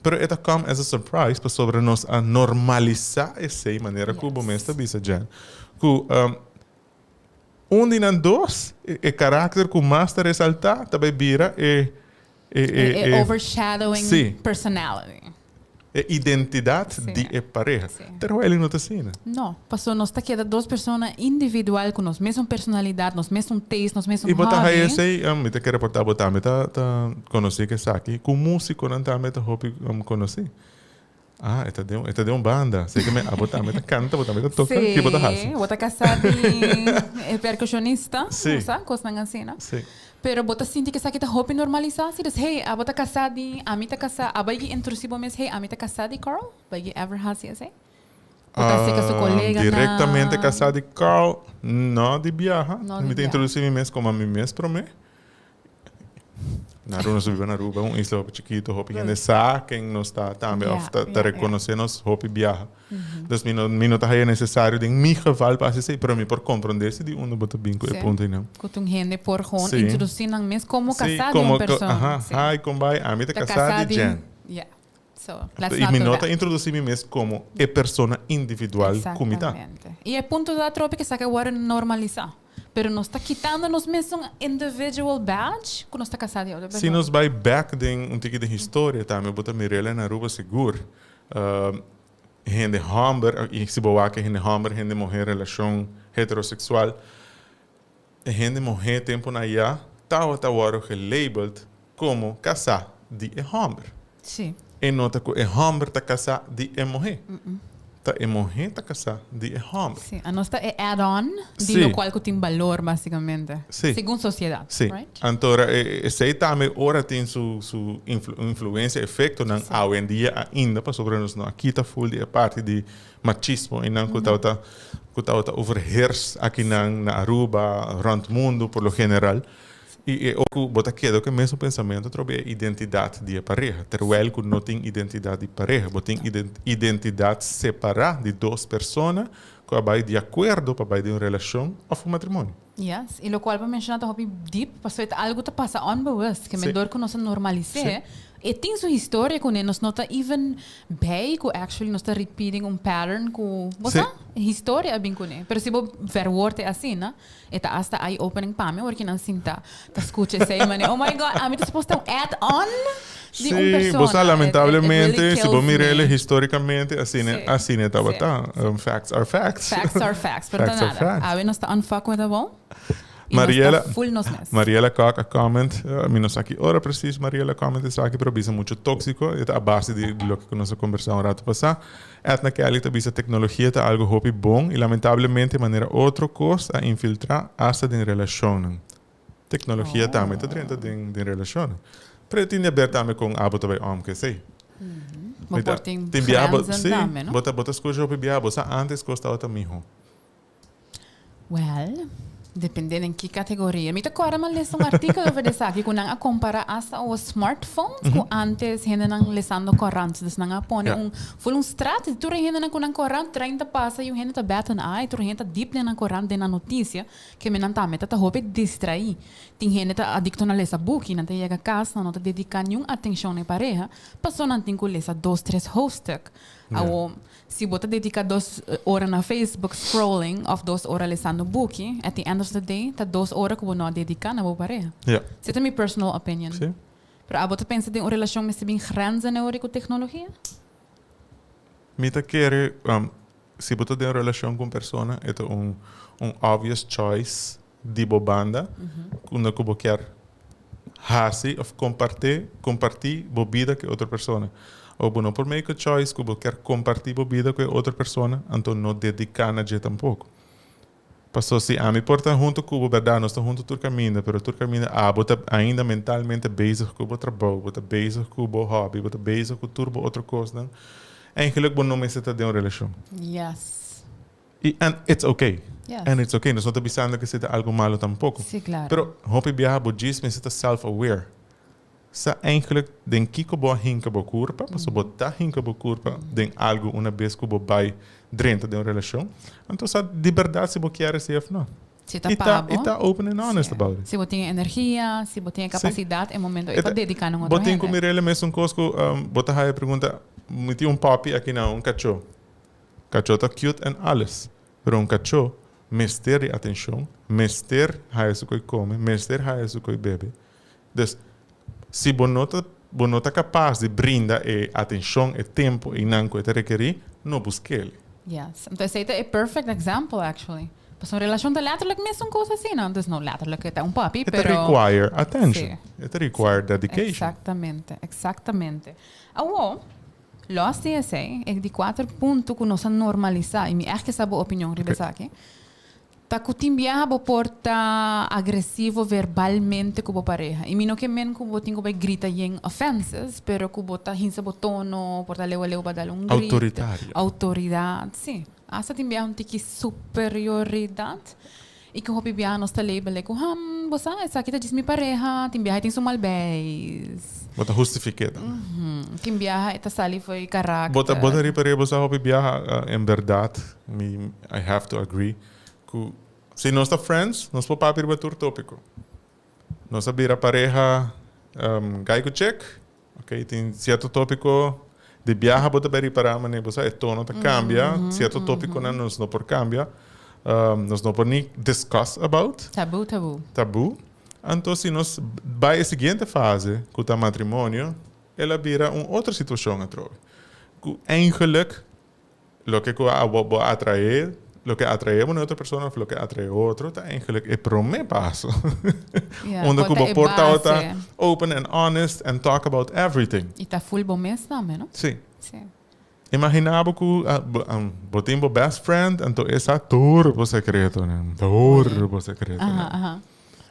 Pero e ta come as a surprise pasobra nos a normalisa esey manera cu bo mes ta bisa Jen, cu. Un di nan dos, e karakter ku mas ta resaltá ta bai bira e e e e overshadowing sí. personality. E identidat di e pareha. Sí. Terwijl e no ta asina. No, paso nos ta keda dos persona individual ku nos mesun personalidat, nos mesun taste, nos mesun hobby. I bo ta haya esei, mi ta kere por ta bo tambe ta ta konosí ku esaki, ku músikonan tambe ta hopi konosí. Ah, e ta den, e ta den un banda. Sé que me, abo tambe ta canta, bo tambe ta toca. Sí, Ki bo ta hasi? bo ta casá di e percusionista, Sí. bo sa, cosnan asina. Sí. Pero bo ta sinti cu esaki ta hopi normalisá? Sí, dus, hey, abo ta casá di, ami ta casá, abo a yegi introducí bo mes, hey, ami ta casá di Carl? Bo a yegi ever hasi esei? Bo ta hasi cu su Ah, coleganan? directamente casá di Carl, no di biaha. No di Mi ta biaha. introducí mi mes como ami mes promé. Na Aruba, nos biba na Aruba, un isla hopi chikito, hopi hende sa ken nos ta tambe of ta ta reconoce nos hopi biaha. Dus mi no mi no ta haya necesario den mi geval pa haci esey, pero mi por comprende si di unda bo ta bin cu e punto eynan. Cu ta un hende por gewoon introduci nan mes como casa di un persona. Aha, hi, con bai? Ami ta casa di Jen. Yeah. So, let's I not mi do no ta that. introduci mi mes como e persona individual cu mi ta. Exactamente. Y e punto ta atrobe cu esaki a worde normalisa. Pero nos ta kitando nos mes un individual badge cu nos ta casa di otro Si persona. nos bai back den un tiki den historia tambe bo ta mir'el na Aruba sigur. Hende homber, y si bo wak e hende homber, hende muher relacion heterosexual, e hende muher temponan aya tawata worde gelabeld como casa di e homber. Sí. E no ta cu e homber ta casa di e muher. Ta e muher ta casa di e homber. Sí, anos ta e add-on di Sí. locual cu tin balor basicamente. Sí. Segun sociedad, Sí. right? Anto ora esey tambe ora tin su su influencia, efectonan Sí. awendia ainda pasobra nos no a kita full di e parti di machismo eynan cu tabata cu tabata overheers akinan na Aruba, rond mundo por lo general. I e ora ku bo ta keda ku e mesun pensamentu atrobe e identidat di e pareha, terwijl ku no tin identidat di pareha. Bo tin identidat separá di dos persona ku a bai di akuerdo pa bai den un relashon òf un matrimonio. Yes, i lokual bo menshoná ta hopi dip, pasobra e ta algu ta pasa onbewust, ke men dor ku nos a normalis'é, e tin su historia kuné, nos no ta even bij ku actually nos ta repeating un pattern ku, bo sa? Historia a bin kuné. Pero si bo verwoord e asina, E ta hasta eye opening pa mi ora ki nan sinta ta scucha esey mane oh my God ami ta supposed ta un add on di un Sí, persona. bo sa It, it, it really lamentablemente si bo kills mir'el me. historicamente asina Sí, asina e sí, tabata. sí. Facts are facts. Facts are facts, pero ta Facts are nada. facts. Awe nos ta unfuckwithable y nos Mariela, ta full nos mes. Mariela Kok a comment, mi no sa ki ora precies Mariela comment esaki, pero bisa mucho toxico, e ta a base di loke ku nos a conversa un rato pasa. Edna Kelly ta bisa teknologia ta algo hopi bon i lamentablemente manera otro kos a infiltrá asta den relashonnan. Teknologia tambe ta drenta den den relashonnan. Pero e tin di aber tambe kon abo ta bai om ku esei. Bo por tin Tin biaha bo grenzen si, tambe, no? bo ta bo ta skucha hopi biaha bo sa antes kos tabata mihó. Well, depende den ki categoria. Mi ta corda mi a lesa un artikel over di esaki cu nan a compara hasta awo smartphones cu antes hendenan lesando corant. Dus nan a pone un full un straat di tur e hendenan cu nan corant, trein ta pasa y un hende ta bat an eye, tur hende ta diep den nan corant, den nan noticia, ke men nan tambe ta ta hopi distraí. Tin hende ta adicto na lesa buki, nan ta yega cas, nan no ta dedica niun atencion na e pareha, pasobra nan tin cu lesa dos, tres hoofdstuk. Awo, Si bo ta dedica dos ora na Facebook scrolling of dos ora lesando buki, at the end of the day ta dos ora cu bo no a dedica na bo pareha. Ja. Esey ta mi personal opinion. Sí. Pero abo ta pensa den un relacion mester bin grenzen ora cu tecnologia? Mi ta kere, si bo ta den un relacion cu un persona, e ta un un obvious choice di bo banda, unda cu bo kier haci of comparte, comparti bo bida cu e otro persona. Of bo no por make a choice cu bo kier comparti bo bida cu e otro persona, anto no dedica na dje tampoco. Paso si ami por ta hunto cu bo, berdad nos ta hunto tur caminda, pero tur caminda abo ta ainda mentalmente bezig cu bo trabou, bo ta bezig cu bo hobby, bo ta bezig cu tur bo otro cosnan, eigenlijk bo no mester ta den un relacion. Yes. Y and it's okay. Yes. And it's okay. Nos no ta bisando que esey ta algo malo tampoco. Sí, claro. Pero hopi biaha bo djis mester ta self-aware. Sa eigenlijk den kiko bo a hinka bo curpa, pasobra bo ta hinka bo curpa den algo una bes cu bo bay drenta den un relacion. Anto sa di berdad si bo kier esey of no. Si ta Y pa ta, bo. y ta open and honest Sí. about it. Si bo tin e energia, si bo tin e Sí. capacidad, e momento ey E pa ta- dedica na un otro Bo tin cu hende. mira el mesun cos cu bo ta haya pregunta, mi tin un puppy aki na, un cacho. Kachó ta cute en alles, pero un kachó mester di atencion, mester haya su coi come, mester haya su coi bebe. Dus, si bo no ta bo no ta capas di brinda e atencion, e tempo eynan cu e ta rekeri, no busquele. Yes. Entonces esey ta e perfect example actually. Pasobra un relacion ta letterlijk mesun cos asina. Dus no letterlijk e ta un puppy, E ta pero require attention. Sí. E ta require dedication. Exactamente, exactamente. Awo, los di esey, e di cuater punto cu nos a normalisa, y mi echt ke sa bo opinion riba esaki, ta cu tin biaha bo por ta agresivo verbalmente cu bo pareha. Y mi no ke men cu bo tin cu bay grita yen offenses, pero cu bo ta hinsa bo tono, por ta leu a leu ba dal un grito. Autoritario. Autoridad, si. Asta tin biaha un tiki superioridad y cu hopi biaha nos ta label e cu, Ham, bo sa, esaki ta djis mi pareha, tin biaha e tin su mal beis. Bo ta hustifiké tambe. Tin biaha e ta sali for e karakter. Bo ta, bo ta ripar'é bo sa hopi biaha, en berdad, mi, I have to agree, cu si nos ta friends, nos por papia riba tur topico. Nos a bira pareha guy cu chick, ok, tin cierto topico di biaha bo ta bay ripara manera bo sa e tono ta cambia, cierto topiconan nos no por cambia, nos no por ni discuss about. Tabu, tabu. Tabu. Anto si nos bay e siguiente fase cu ta matrimonio, el a bira un otro situacion atrobe, cu eigenlijk Loke ku abo bo atraé, loke atraé bo na otro persona òf loke atraé otro ta eigenlijk e promé paso. Ja, Unda ku bo bo ta e por tabata base. open and honest and talk about everything. I ta full bo mes tambe, no? Sí. Sí. Imaginá bo ku bo tin bo best friend anto e sa tur bo sekretonan, tur bo sekretonan. Aha, aha.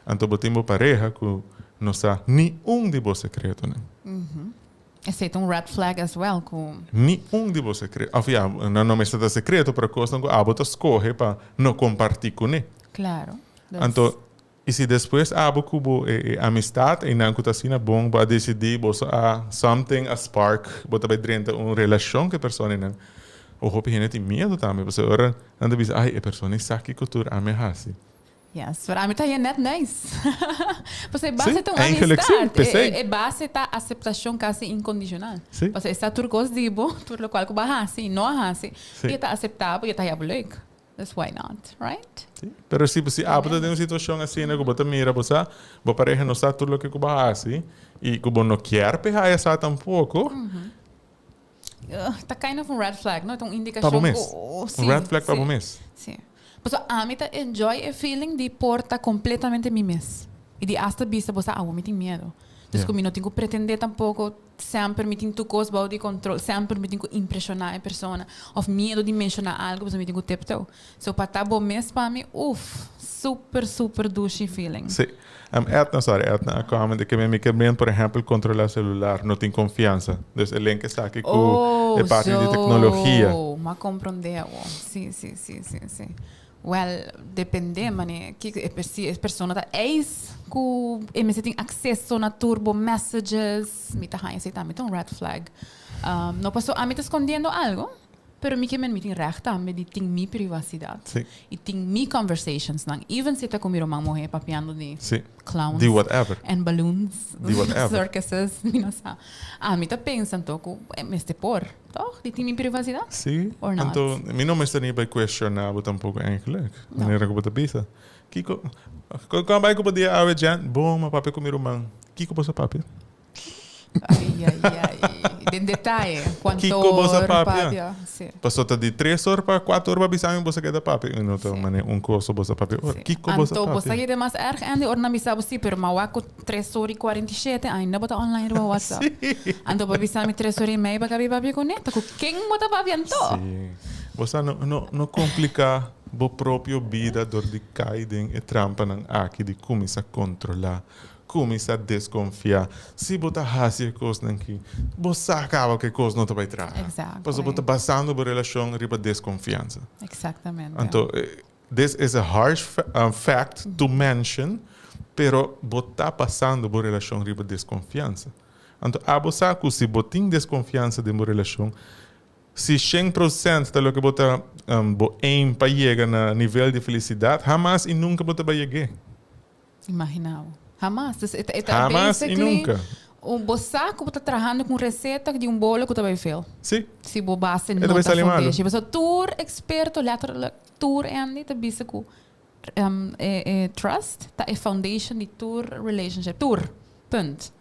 Anto bo tin bo pareha ku no sa ni un di bo sekretonan. Esei ta un red flag as well ku. Ni un di bo sekreto. Of ya, nan no mester ta sekreto, pero kosnan ku abo ta skohe pa no kompartí kuné. Klaro. Dus. Anto, i si despues abo ku bo e e amistat einan ku ta asina bon, bo a desidí boso a something a spark, bo ta bai drenta un relashon ku e persona einan, o hopi hende tin miedu tambe, pasobra ora nan ta bisa, ai e persona ei sa kiko tur ami a hasi. Yes, pero ami ta haña net nice. Pasobra e base Sí, ta un eigenlijk sí, amistad. p'esei. E, e, e base ta aceptacion casi incondicional. Sí. Pasobra e sa tur cos di bo, tur locual cu bo a haci y no a haci. Sí. Y e ta acepta bo y e ta haña bo leuk. Dus why not, right? Sí. Pero si, si abo ta den un situacion asina cu bo ta mira bo sa, bo pareha no sa tur loke cu bo a haci y cu bo no kier p'e haya sa tampoco, Ta kind of un red flag, no? Ta un Pa indicacion bo mes. cu, oh, Un sí, red flag pa sí, bo mes. Sí. Pasobra ami ta enjoy e feeling di por ta completamente mi mes. Y di hasta bisa bo sa, awo mi tin miedo. Dus Ja. cu mi no tin cu pretende tampoco, semper mi tin tur cos bao di control, semper mi tin cu impresiona e persona of miedo di menciona algo pasobra mi tin cu tiptoe. So pa ta bo mes pa mi, uff, super, super dushi feeling. Sí. Edna, sorry, Edna a comment e ke mi ke men, por ehempel, controla celular, no tin confiansa. Dus e link esaki cu Oh, e parti di tecnologia. zo. M'a comprende awo. Sí, sí, sí, sí, sí. Well, depende, mane, kiko e si e persona ta eis cu e mester tin acceso na tur bo messages, mi ta haña esei tambe ta un red flag. No paso ami ta scondiendo algo. Pero mi ke men mi tin recht tambe di tin mi privacidad. Sí. Y tin mi conversationsnan. Even si ta cu mi ruman muhe papiando di Sí. clowns. Di whatever. And balloons. Di whatever. Circuses, mi no sa. Ami ta pensa anto cu e mester por, toch? Di tin mi privacidad? Sí. Or not? Anto mi no mester ni bay cuestiona bo tampoco eigenlijk. No. Manera cu bo ta bisa. Kico, con bay cu bo dia awe Jen? Bon, m'a papia cu mi ruman. Kico bo sa papia? Ai, ai, ai. Den detaye. Cuanto Kiko bo sa or papia? papia. Sí. Paso ta di tres or pa cuatro or pa bisa mi bo sa keda papia. Y no ta Sí. mane un cosa bo sa papia or. Sí. Kiko bo sa Anto bo sa papia? keda mas erg Andy ora nan bisa bo sí, pero ma wak ku tres or y 47 ainda bo ta online riba WhatsApp. Sí. Anto bo bisa mi tres or y mei pa kabi papia kuné. Ta ku ken bo ta papia anto? Sí. Bo sa no no no complica bo propio bida dor di cay den e trampanan aki di cuminsa controla Kuminsá deskonfiá. Si bo ta hasi e kosnan ki, bo sa kaba ku e kos no ta bai traha. Exactly. Pasobra bo ta basando bo relashon riba deskonfiansa. Exactamente. Anto, this is a harsh fact to mention, pero bo ta basando bo relashon riba deskonfiansa. Anto, abo sa ku si bo tin deskonfiansa den bo relashon, si 100% ta loke bo ta bo aim pa yega na nivel di felisidat, hamas i nunka bo ta bai yeg'é. Imagina bo. Hamas. Dus e ta Hamas y basically nunca. Un bo sa ku bo ta trahando ku un reseta di un bolo ku ta bai fail. Sí. Si bo base E no ta bai ta sali malu. fundeshi. Pasobra tur eksperto, letterlijk tur Andy, ta bisa ku e e trust ta e foundation di tur relationship. Tur. Punt.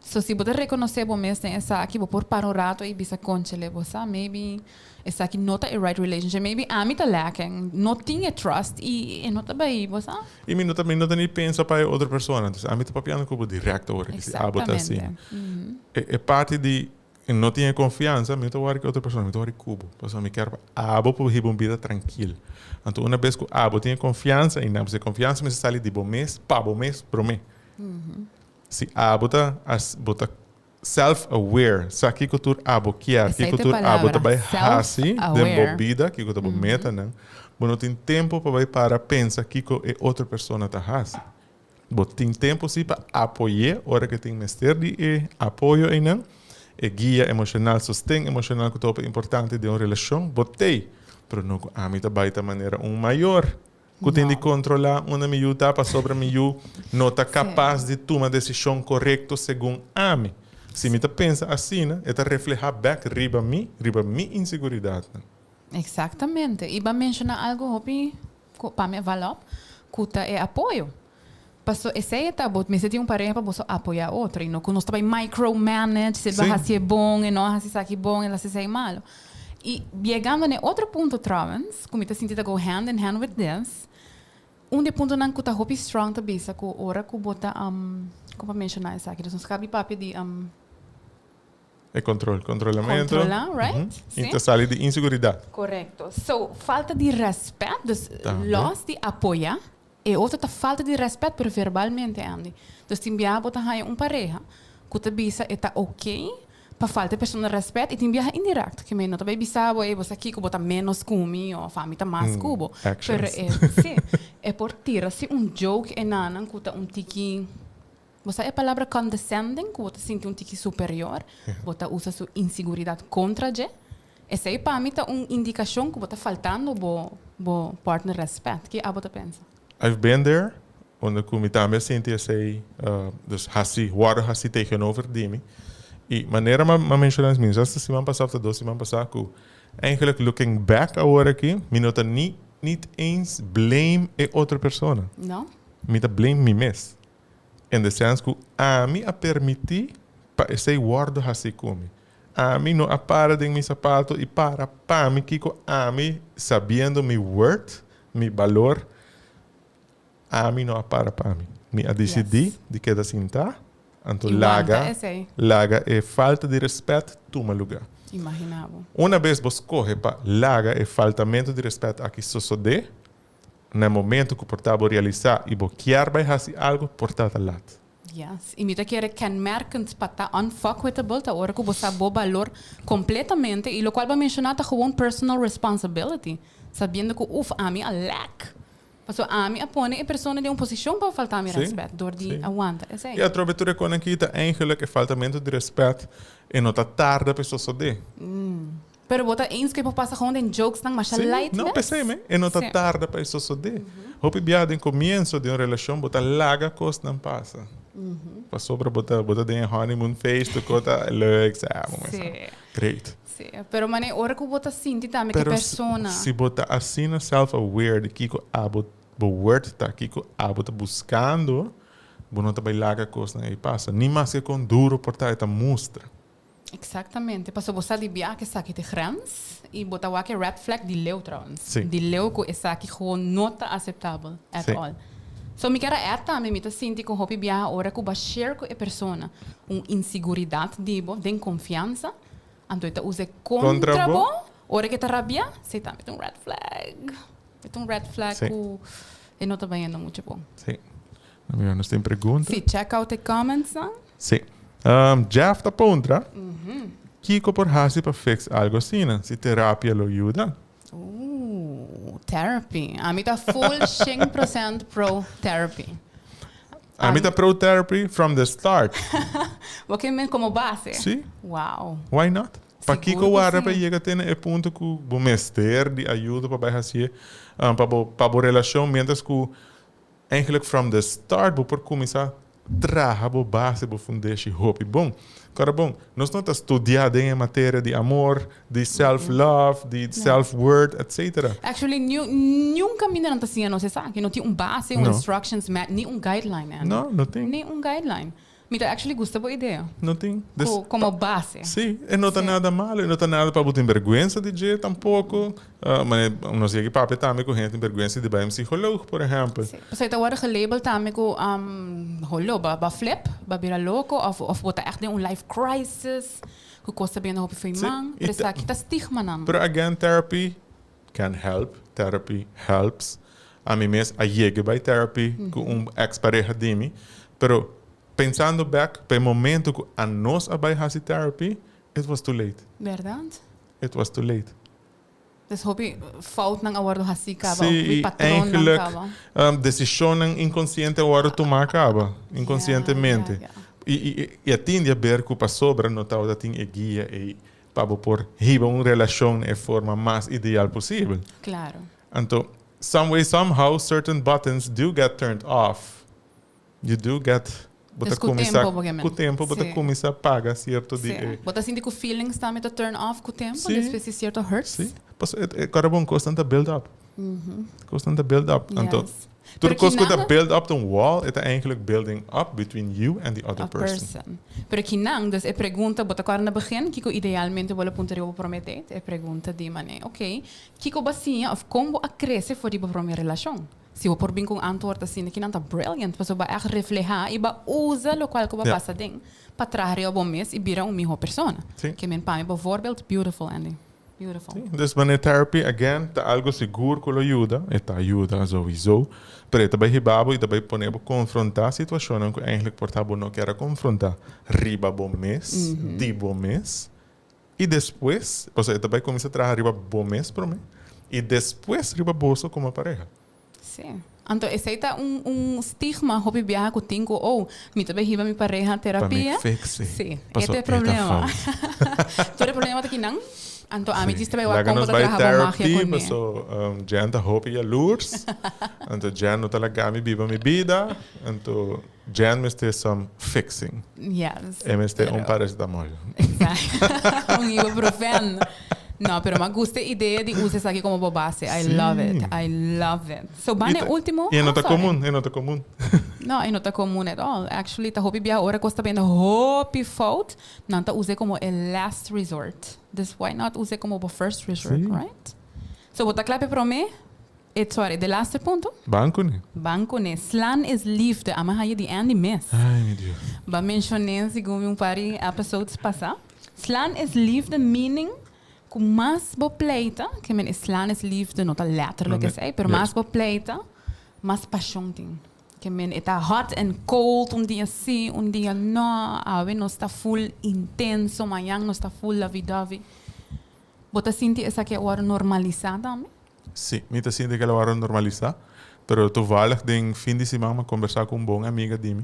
So si bo ta rekonosé bo mes den esaki, bo por para un rato i bisa konchele, bo sa maybe esaki no ta e right relationship, maybe ami ta lacking, no tin e trust i e no ta bai, bo sa? I mi no ta mi no ta ni pensa pa e otro persona, entonces ami ta papiando ku bo directo ora ki si abo ta asina. Exactamente. E parti di no tin e konfiansa, mi no ta wòri ku e otro persona, mi ta wòri ku bo, pasobra mi kier pa abo por hiba un bida trankil. Anto una bes ku abo tin e konfiansa i nan, e konfiansa mester sali di bo mes pa bo mes promé. Si abo ta bo ta self aware, sa kiko tur abo kier, Esei kiko ta e tur abo ta palabra, bai hasi den bo self-aware. bida, kiko ta bo metanan, bo no tin tempo pa bai para pensa kiko e otro persona ta hasi. Bo tin tempo si pa apoy'é ora ke tin mester di e apoyo einan, e guia emoshonal, sosten emoshonal ku ta hopi importante den un relashon, bo t'ei, pero no ku ami ta bai ta manera un mayor. Ku tin di kontrolá unda mi yu ta pasobra mi yu no ta kapas di tuma desishon korekto segun ami. Si mi ta pensa asina, e ta reflehá bèk riba mi, riba mi inseguridatnan. Eksaktamente. I bo a menshoná algu hopi ku pa mi a val op, ku ta e apoyo. Paso esei e ta, bo mester tin un pareha pa boso apoyá otro i no ku nos ta bai micromanage, si el bai hasi e bon, e no a hasi esaki bon, el a hasi esei malo. I yegando na e otro punto trouwens, ku mi ta sinti ta go hand in hand with this, un di e puntonan ku ta hopi strong ta bisa ku ora ku bo ta, kon pa menshoná esaki, dus nos kabi papia di. E control, controlamento. Controla, right? I ta sali di inseguridat. Korekto. So, falta di rèspèt, dus lòs di apoyá, E otro ta falta di rèspèt pero verbalmente Andy. Dus tin biaha bo ta haña un pareha ku ta bisa e ta oké pa falta e persona rèspèt i tin biaha indirèkt ke men no ta bai bisa bo ey bo sa kiko bo ta ménos ku mi òf ami ta mas ku bo. Pero e si e por tira si un joke e nanan ku ta un tiki bo sa e palabra condescending ku bo ta sinti un tiki superior bo ta usa su insiguridat kontra dje. Esei pa mi ta un indikashon ku bo ta faltando bo bo partner rèspèt. Ke abo ta pensa? I've been there, unda ku mi tambe a sinti esei, dus hasi, wòrdu hasi tegenover di mi. I manera mi a menshoná mi no sa si ta siman pasá òf ta dos siman pasá ku eigenlijk looking back awor aki mi no ta ni niet eens blame e otro persona. No. Mi ta blame mi mes. In the sense ku ami a permití pa esei wòrdu hasi ku mi. Ami no a para den mi sapato i para pa mi kiko ami sabiendo mi worth, mi balor, ami no a para pa mi. Mi a disidí di keda sintá, anto laga laga e falta di respèt tuma lugá. Imaginá bo. Una bes bo skohe pa laga e faltamentu di respèt aki sosodé, na e momento ku por ta bo realisá i bo kier bai hasi algu, por ta ta lat. Yes, i mi ta kere kenmerkend pa ta unfuckwithable ta ora ku bo sa bo balor kompletamente i lokual bo a menshoná ta gewoon personal responsibility, sabiendo ku uf ami a lek. Pasobra ami a pone e persona den un posishon pa falta mi rèspèt dor di awanta esei. I atrobe tur e konan aki ta eigenlijk e faltamentu di rèspèt e no ta tarda pa e sosodé. Pero bo ta eens ku e por pasa gewoon den jokesnan masha light mes? No, p'esei me, e no ta tarda pa e sosodé. Hopi biaha den komienso di un relashon bo ta laga kosnan pasa. Pasobra bo ta bo ta den e honeymoon phase, tur kos ta leuk, sa, bo mester great. Sí, pero manera ora ku bo ta sinti tambe ku e persona. Pero si bo ta asina self aware di kiko abo bo worth ta, kiko abo ta buskando, bo no ta bai laga kosnan ei pasa. Ni maske kon duro por ta, e ta mustra. Exactamente, pasobra bo sa di bia ku esaki ta e grens i bo ta wak e red flag di leu trouwens. Di leu ku esaki gewoon no ta aceptabel at all. So mi kier a add tambe, mi ta sinti ku hopi biaha ora ku bo a share ku e persona un inseguridat di bo den konfiansa, anto e ta usa e kontra bo, ora ku e ta rabia, esei tambe ta un red flag. E ta un red flag ku e no ta bayendo mucho bon. Sí. Mira, nos tin pregunta. Sí, check out e commentsnan. Sí. Jeff ta puntra, Kiko por hasi pa fix algo asina? Si terapia lo yuda? Ooh, therapy. Ami ta full 100% pro therapy. Ami ta pro therapy from the start. Bo ke men como base? Sí. Wow. Why not? Pakiko warda pa yega te na e punto ku bo mester di ayuda pa bai hasié pa bo pa bo relashon mientras ku eigenlijk from the start bo por kuminsá. traha bo base, bo fundeshi hopi bon. Kòrda bon, nos no ta studia den e materia di amor, di self love, di self worth, etcetera. Actually, niun kaminda nan ta siña nos esaki. No tin un base, un instructions mat, ni un guideline, Andy. No, no tin. Ni un guideline. Mi ta actually gusta bo idea. No tin. Dus, Ku, komo base. Sí, e no ta nada malo, e no ta nada pa bo tin bergwensa di dje tampoko. Ma nos yega papia tambe ku hende tin bergwensa di bai un psicoloog, por ehempel. Sí. Pasobra e ta wòrdu gelabel tambe ku holo, bo a flip, bo a bira loko òf òf bo ta ègt den un life crisis, ku kos ta bini hopi for e man. Pero esaki ta stigmanan. Pero again, therapy can help, therapy helps. Ami mes a yega bai therapy ku un ex pareha di mi, pero pensando bek pa e momento ku anos a bai hasi therapy, it was too late. Berdad? It was too late. Dus hopi foutnan a wordo hasi kaba, of hopi patronnan kaba. Sí, eigenlijk desishonnan inkonsiente a wordo tuma kaba, inkonsientemente. I i a tin di haber ku pasobra no tabata tin e guia ei pa bo por hiba un relashon na e forma mas ideal posibel. Claro. Anto, some way, somehow, certain buttons do get turned off. You do get, bo ta Dus ku kuminsá, tempo bo ke men. ku tempo bo ta Sí. kuminsá paga sierto di Sí. e. Bo ta sinti ku feelings tambe ta turn off ku tempo, Sí. despues di sierto hurts. Sí. Pasobra e, e kòrda bon, kosnan ta build up. Kosnan ta build up. Anto, Yes. tur Pero kos ku ta kinan- build up ta un wall, e ta eigenlijk building up between you and the other A person. person. Pero kinan, dus e pregunta, bo ta kòrda na begin, kiko idealmente bo lo puntra riba bo promé date? E pregunta di manera, ok, kiko bo a siña òf kon bo a krese for di bo promé relashon? Si bo por bin ku un antwoord asina, kinan ta brilliant, pasobra bo a ègt reflehá i bo a usa lokual ku bo a pasa den pa traha riba bo mes i bira un mihó persona. Ke men pa mi bo voorbeeld, beautiful Andy, beautiful. Sí, dus wanneer therapy again ta algo sigur ku lo yuda, e ta yuda souiso, pero e ta bai hiba bo i ta bai pone bo konfrontá situashonnan ku eigenlijk por ta bo no kier a konfrontá riba bo mes, di bo mes, I despues, pasobra e ta bai kuminsá traha riba bo mes promé, i despues riba boso komo pareha. Sí. Anto esei ta un un stigma hopi biaha ku tin ku, oh, mi ta bai hiba mi pareha Pa mi terapia. fix e. Sí, e ta Pasobra e e ta problema. fout. Tur e problema ta kinan. Anto ami Sí. djis ta bai wak Laga kon bo nos ta bai traha bo magia therapy, kuné. paso Jen ta hopi yalurs. Anto Jen no ta laga mi biba mi bida. Anto Jen mester some fixing. Yes. E mester un Pero paracetamol. Exacto. Un ibuprofen. No, pero m'a gusta e idea di usa esaki como bo base. I love it. I love it. So, ban Y e ta- ultimo. Y e no Oh, ta sorry. comun, e no ta comun. No, e no ta comun at all. Actually, ta hopi biaha ora cos ta bendo hopi fout, nan ta us'e como e last resort. Dus why not us'e como bo first resort, Sí. right? So, bo ta kla p'e prome? E sorry, de laatste punto. Ban kuné. Ban kuné. Slaan is liefde. Ama haya di Andy mes. Ay, mi Dios. Ba menshoné segun mi un par di episodes pasá. Slaan is liefde meaning ku mas bo pleita, ke men e slaan is liefde no ta letterlijk No, esei, pero mas bo pleita, mas pashon tin. Ke men e ta hot and cold, un dia sí, un dia no. Awe nos ta full intenso, mañan nos ta full lovey-dovey. Bo ta sinti esaki a wòrdu normalisá tambe? Sí, mi ta sinti ku el a wòrdu normalisá. Pero toevallig den fin di siman mi a kombersá ku un bon amiga di mi.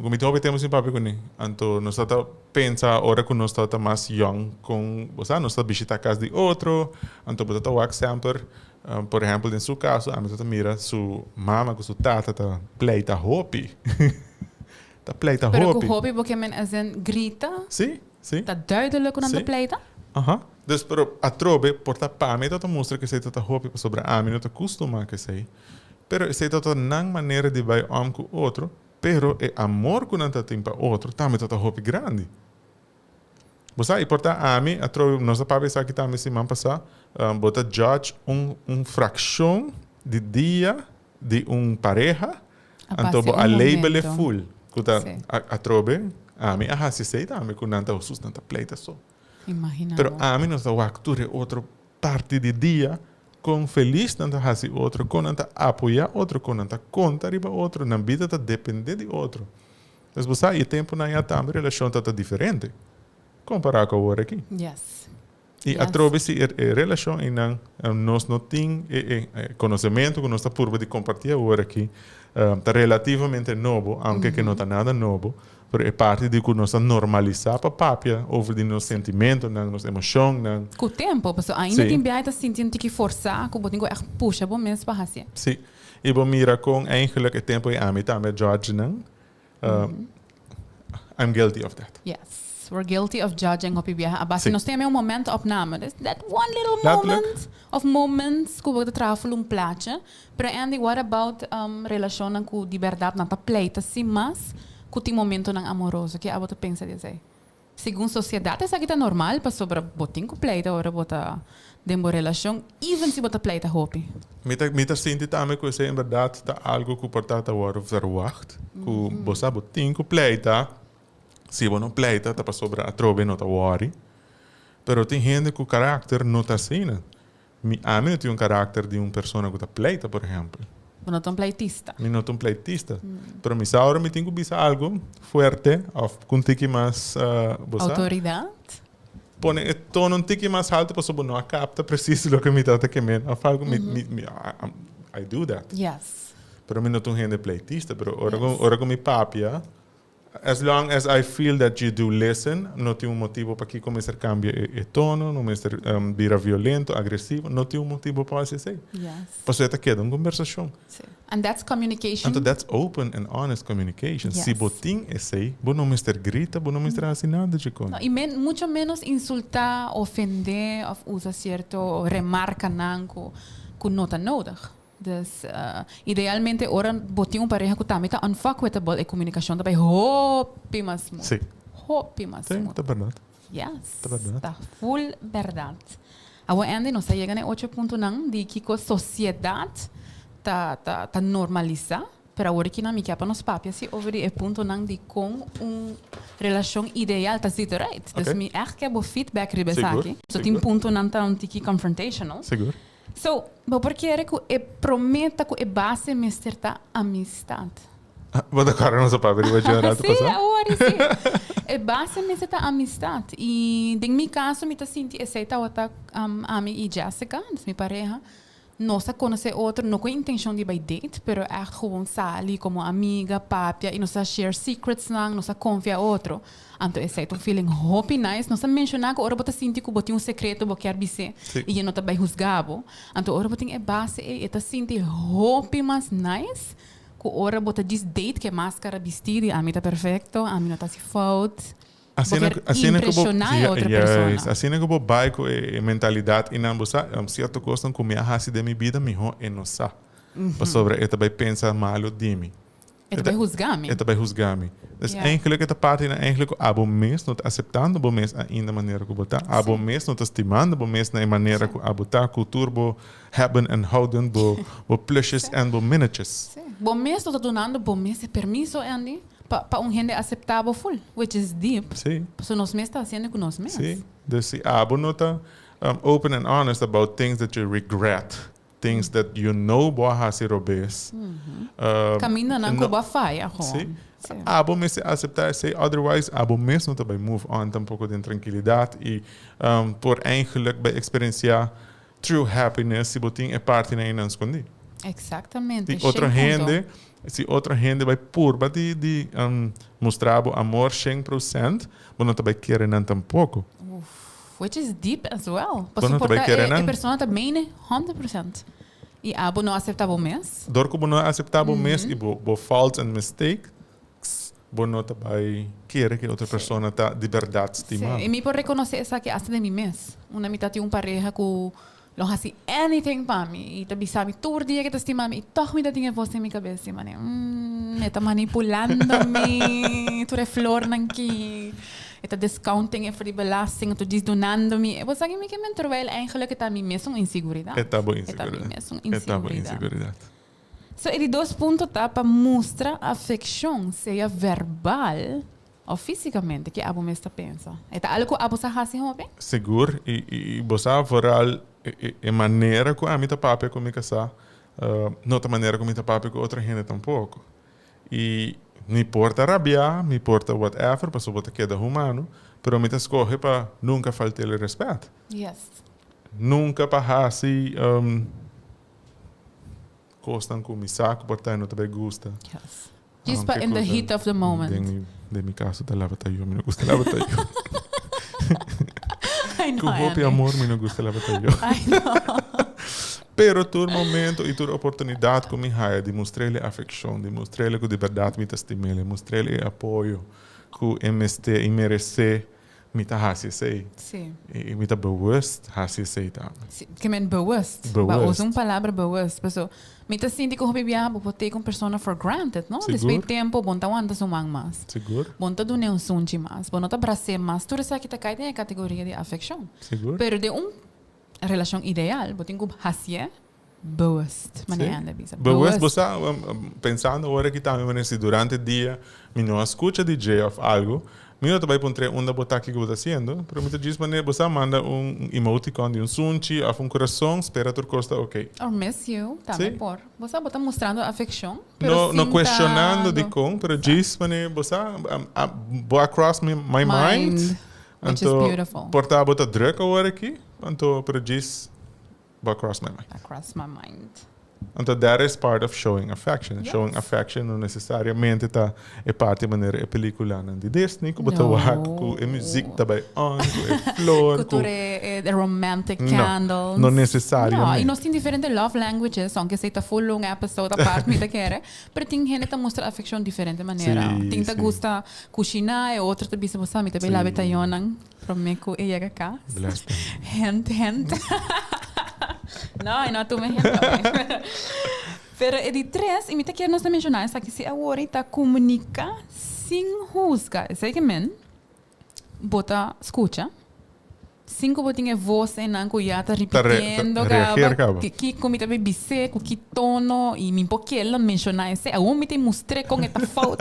Ku mi tin hopi tempu sin papia kuné. Anto nos tabata pensa ora ku nos tabata mas yòn kon, bo sa, nos ta bishitá kas di otro. Anto bo ta wak semper, por ehèmpel den su kaso ami tabata mira su mama ku su tata ta pleita hopi. Ta pleita hopi. Pero ku hopi bo ke men as in grita? Sí. Sí. Ta duidelijk ku nan ta pleita? Aha. Dus pero atrobe por ta pa mi ta ta mustra ku esei ta ta hopi pasobra ami no ta kustumá ku esei. Pero esei ta ta nan manera di bai om ku otro, pero e amor ku nan ta tin pa otro tambe ta ta hopi grandi. Bo sa, i por ta ami atrobe, nos a papia esaki tambe siman pasá, bo ta judge un un frakshon di dia di un pareha Anto bo a label e full ku ta atrobe ami a hasi esei tambe ku nan ta sus nan ta pleita so. Pero ami nos ta wak tur e otro parti di dia kon felis nan ta hasi otro, kon nan ta apoya otro, kon nan ta konta riba otro, nan bida ta depende di otro. Pues bo sa e tempunan ya tambe relashon ta ta diferente kompara ku awor aki. I atrobe si e relashon einan nos no tin e konosementu ku nos ta purba di kompartí awor aki ta relativamente nobo, aunke ke no ta nada nobo, pero e parti di ku nos a normalisá pa papia over di nos sentimentunan, nos emoshonnan. Ku tempu, pasobra ainda tin biaha ta sinti un tiki forsá ku bo tin ku ègt pusha bo mes pa hasié. Sí, i bo mira kon eigenlijk e tempu ei ami tambe a judge nan. I'm guilty of that. Yes, we're guilty of judging hopi biaha. A base nos tin un momento opname. Dus that one little moment of moments ku bo ta traha ful un plaatje. Pero Andy, what about relashonnan ku di bèrdat nan ta pleita sin mas ku tin momentonan amoroso? Ke abo ta pensa di esei? Segun sosiedat esaki ta normal pasobra bo tin ku pleita ora bo ta den bo relashon, even si bo ta pleita hopi. Mi ta mi ta sinti tambe ku esei en bèrdat ta algu ku por ta ta wòrdu verwagt, ku bo sa bo tin ku pleita, si bo no pleita ta pasobra atrobe no ta wòri. Pero tin hende ku karakter no ta asina. Mi ami no tin un karakter di un persona ku ta pleita, por ehèmpel. Bo no ta un pleitista. Mi no ta un pleitista. Pero mi sa ora mi tin ku bisa algu fuerte òf ku un tiki mas, bo sa. Outoridat. Pone e tono un tiki mas haltu pasobra bo no a kapta presis loke mi tabata ke men òf algu. Mi, mi, mi, I do that. Yes. Pero mi no ta un hende pleitista. Pero ora ku, ora ku mi papia. As long as I feel that you do listen, no tin un motibo pakiko mester cambia e tono, no mester bira violento, agresivo, no tin un motibo pa haci esey. Yes. Pasobra e ta keda un conversacion. Si. And that's communication. Anto that's open and honest communication. Yes. Si bo tin esey, bo no mester grita, bo no mester haci nada djikon. No, y men, mucho menos insulta, ofende of usa cierto remarcanan cu, cu no ta nodig. Dus, idealmente ora bo tin un pareha ku tambe ta unfuckwithable, e komunikashon ta bai hopi mas smooth. Sí. Hopi mas Sí, smooth. ta bèrdat. Yes. Ta bèrdat. Ta full bèrdat. Awor Andy, nos a yega na e ocho puntonan di kiko sosiedat ta ta ta normalisa, pero awor aki nan mi kia pa nos papia si over di e puntonan di kon un relashon ideal ta zit eruit. Dus Oké. mi ègt kia bo feedback riba Sigur, esaki. So tin sigur. puntonan ta un tiki confrontational. Sigur. So, bo por kere ku e promé ta ku e base mester ta amistat. Bo ta kòrda nos a papia riba dje un ratu Sí, pasá? awor sí. E base mester ta amistat. I den mi kaso mi ta sinti esei tabata ami i Jessica, dus mi pareha, nos a konosé otro no ku e intenshon di bai date, pero ègt gewoon sali komo amiga, papia i nos a share secretsnan, nos a konfia otro. Anto esei ta un feeling hopi nice. Nos a menshoná ku ora bo ta sinti ku bo tin un sekreto bo kier bis'é i e no ta bai husgá bo. Anto ora bo tin e base ei e ta sinti hopi mas nice ku ora bo ta djis date ku e maskara bistí di ami ta perfekto, ami no ta hasi fout. Bo kier impreshoná e otro persona. Asina ku bo bai ku e mentalidat einan bo sa sierto kosnan ku mi a hasi den mi bida mihó e no sa. Pasobra e ta bai pensa malu di mi. E ta bai husga mi. E ta bai husga mi. Dus eigenlijk e ta parti na eigenlijk ku abo mes no ta aseptando bo mes ainda manera ku bo ta. Abo mes no ta stimando bo mes na e manera ku abo ta, ku tur bo hebben en houden, bo bo plusjes en bo minnetjes. Sí. Bo mes no ta dunando bo mes e permiso, Andy, pa pa un hende asepta bo ful, which is deep. Sí. Pasobra nos mes ta hasiendo ku nos mes. Sí. Dus si abo no ta open and honest about things that you regret, Things that you know bo a hasi robes. Camindanan cu bo a faya gewoon. Si. Abo mester acepta esey, otherwise abo mes no ta bay move on tampoco den tranquilidad y por eigenlijk bay experiencia true happiness si bo tin e partinan eynan scondi. Exactamente. Si otro hende, si otro hende bay purba di di mustra bo amor shen procent, bo no ta bay kere nan tampoco. Which is deep as well. Pasobra por ta e persona ta mene 100%. I abo no acepta bo mes. Dor ku bo no acepta bo mes i bo bo faults and mistakes, bo no ta bai kere ku e otro persona ta di berdad stima. Sí, i mi por reconoce esaki hasta den mi mes. Unda mi ta tin un pareha ku lo hasi anything pa mi i ta bisa mi tur dia ku e ta stima mi i tòg mi ta tin e vos den mi kabes di manera, mm, e ta manipulando mi, tur e flornan ki, e ta discounting e for di belasting, e ta djis dunando mi. E bo sa ki mi ke men terwijl eigenlijk e ta mi mesun inseguridat. E ta bo inseguridat. E ta mi mesun E ta bo inseguridat. inseguridat. So e di dos punto ta pa mustra afekshon, sea verbal Of físicamente, ke abo mes ta pensa? E ta algo ku abo sa hasi hopi? Sigur, i i bo sa vooral e e manera ku ami ta papia ku mi kasá no ta manera ku mi ta papia ku otro hende tampoko. I mi por ta rabiá, mi por ta whatever, pasobra bo ta keda humano, pero mi ta skohe pa nunka falt'el e rèspèt. Yes. Nunka pa hasi kosnan ku mi sa ku por ta e no ta bai gusta. Yes. Djis pa in the heat of the moment. Den mi, den mi caso ta laba tayo, mi no gusta laba tayo. I know, Ku hopi Andy. amor mi no gusta laba tayo. I know. Pero tur momento y tur oportunidad cu mi haya di mustrele afeccion, di mustrele cu di berdad mi ta stimele, mustrele e apoyo cu e mester y merece, mi ta haci esey. Y mi ta bewust haci esey tambe. Si, ke men bewust. Ba Bewust. usa un palabra bewust. Paso mi ta sinti cu hopi biaha bo por take un persona for granted, no? Sigur. Despues di tempo bo no ta wanta su man mas. Sigur. Bo no ta dun'e un sunchi mas. Bo no ta bras'e mas. Tur esaki ta cay den e categoria di afeccion. Sigur. Pero den un relacion ideal bo tin cu haci'e bewust, manera Sí. Andy a bisa. Bewust, bo sa, pensando ora aki tambe, manera si durante dia mi no a scucha di dje of algo, mi no ta bay puntr'é unda bo ta, kico bo ta haciendo, pero mi ta djis manera, bo sa, manda un emoticon di un sunchi of un corazon, spera tur cos ta ok. Or miss you, tambe Sí. por. Bo sa, bo ta mustrando afeccion, pero No, no sin cuestionando ta dicon, pero djis manera, bo sa, bo a cross mi, my mind. Mind, which is Anto, beautiful. por ta bo ta druk awor aki, anto, pero djis bo a cross my mind. A cross my mind. Anto that is part of showing affection. Showing Yes. affection no necesariamente ta e parti manera e peliculanan di Disney cu bo ta No. wak cu e muziek ta bay on, cu e flor, Cu cu tur e e romantic No, candles. no necesariamente. No, y nos tin diferente love languages, aunke esey ta full un episode apart mi ta kere, pero tin hende ta mustra afeccion diferente manera. Tin ta gusta cushiná, e otro ta bisa bo sa mi ta bay laba e tayonnan prome cu e yega cas. Bless them. Hint, hint. No, e no a tuma hint tambe. Pero e di tres, y mi ta kier nos ta menciona esaki si awor, y ta comunica sin huzga. Esey ke men, bo ta scucha. Sin ku bo tin e vos einan ku ya ta ripitiendo kaba, kiko mi ta bay bis'é, ku ki tono, i mi por kere menshoná esei, awor mi ta mustr'é kon e ta fout.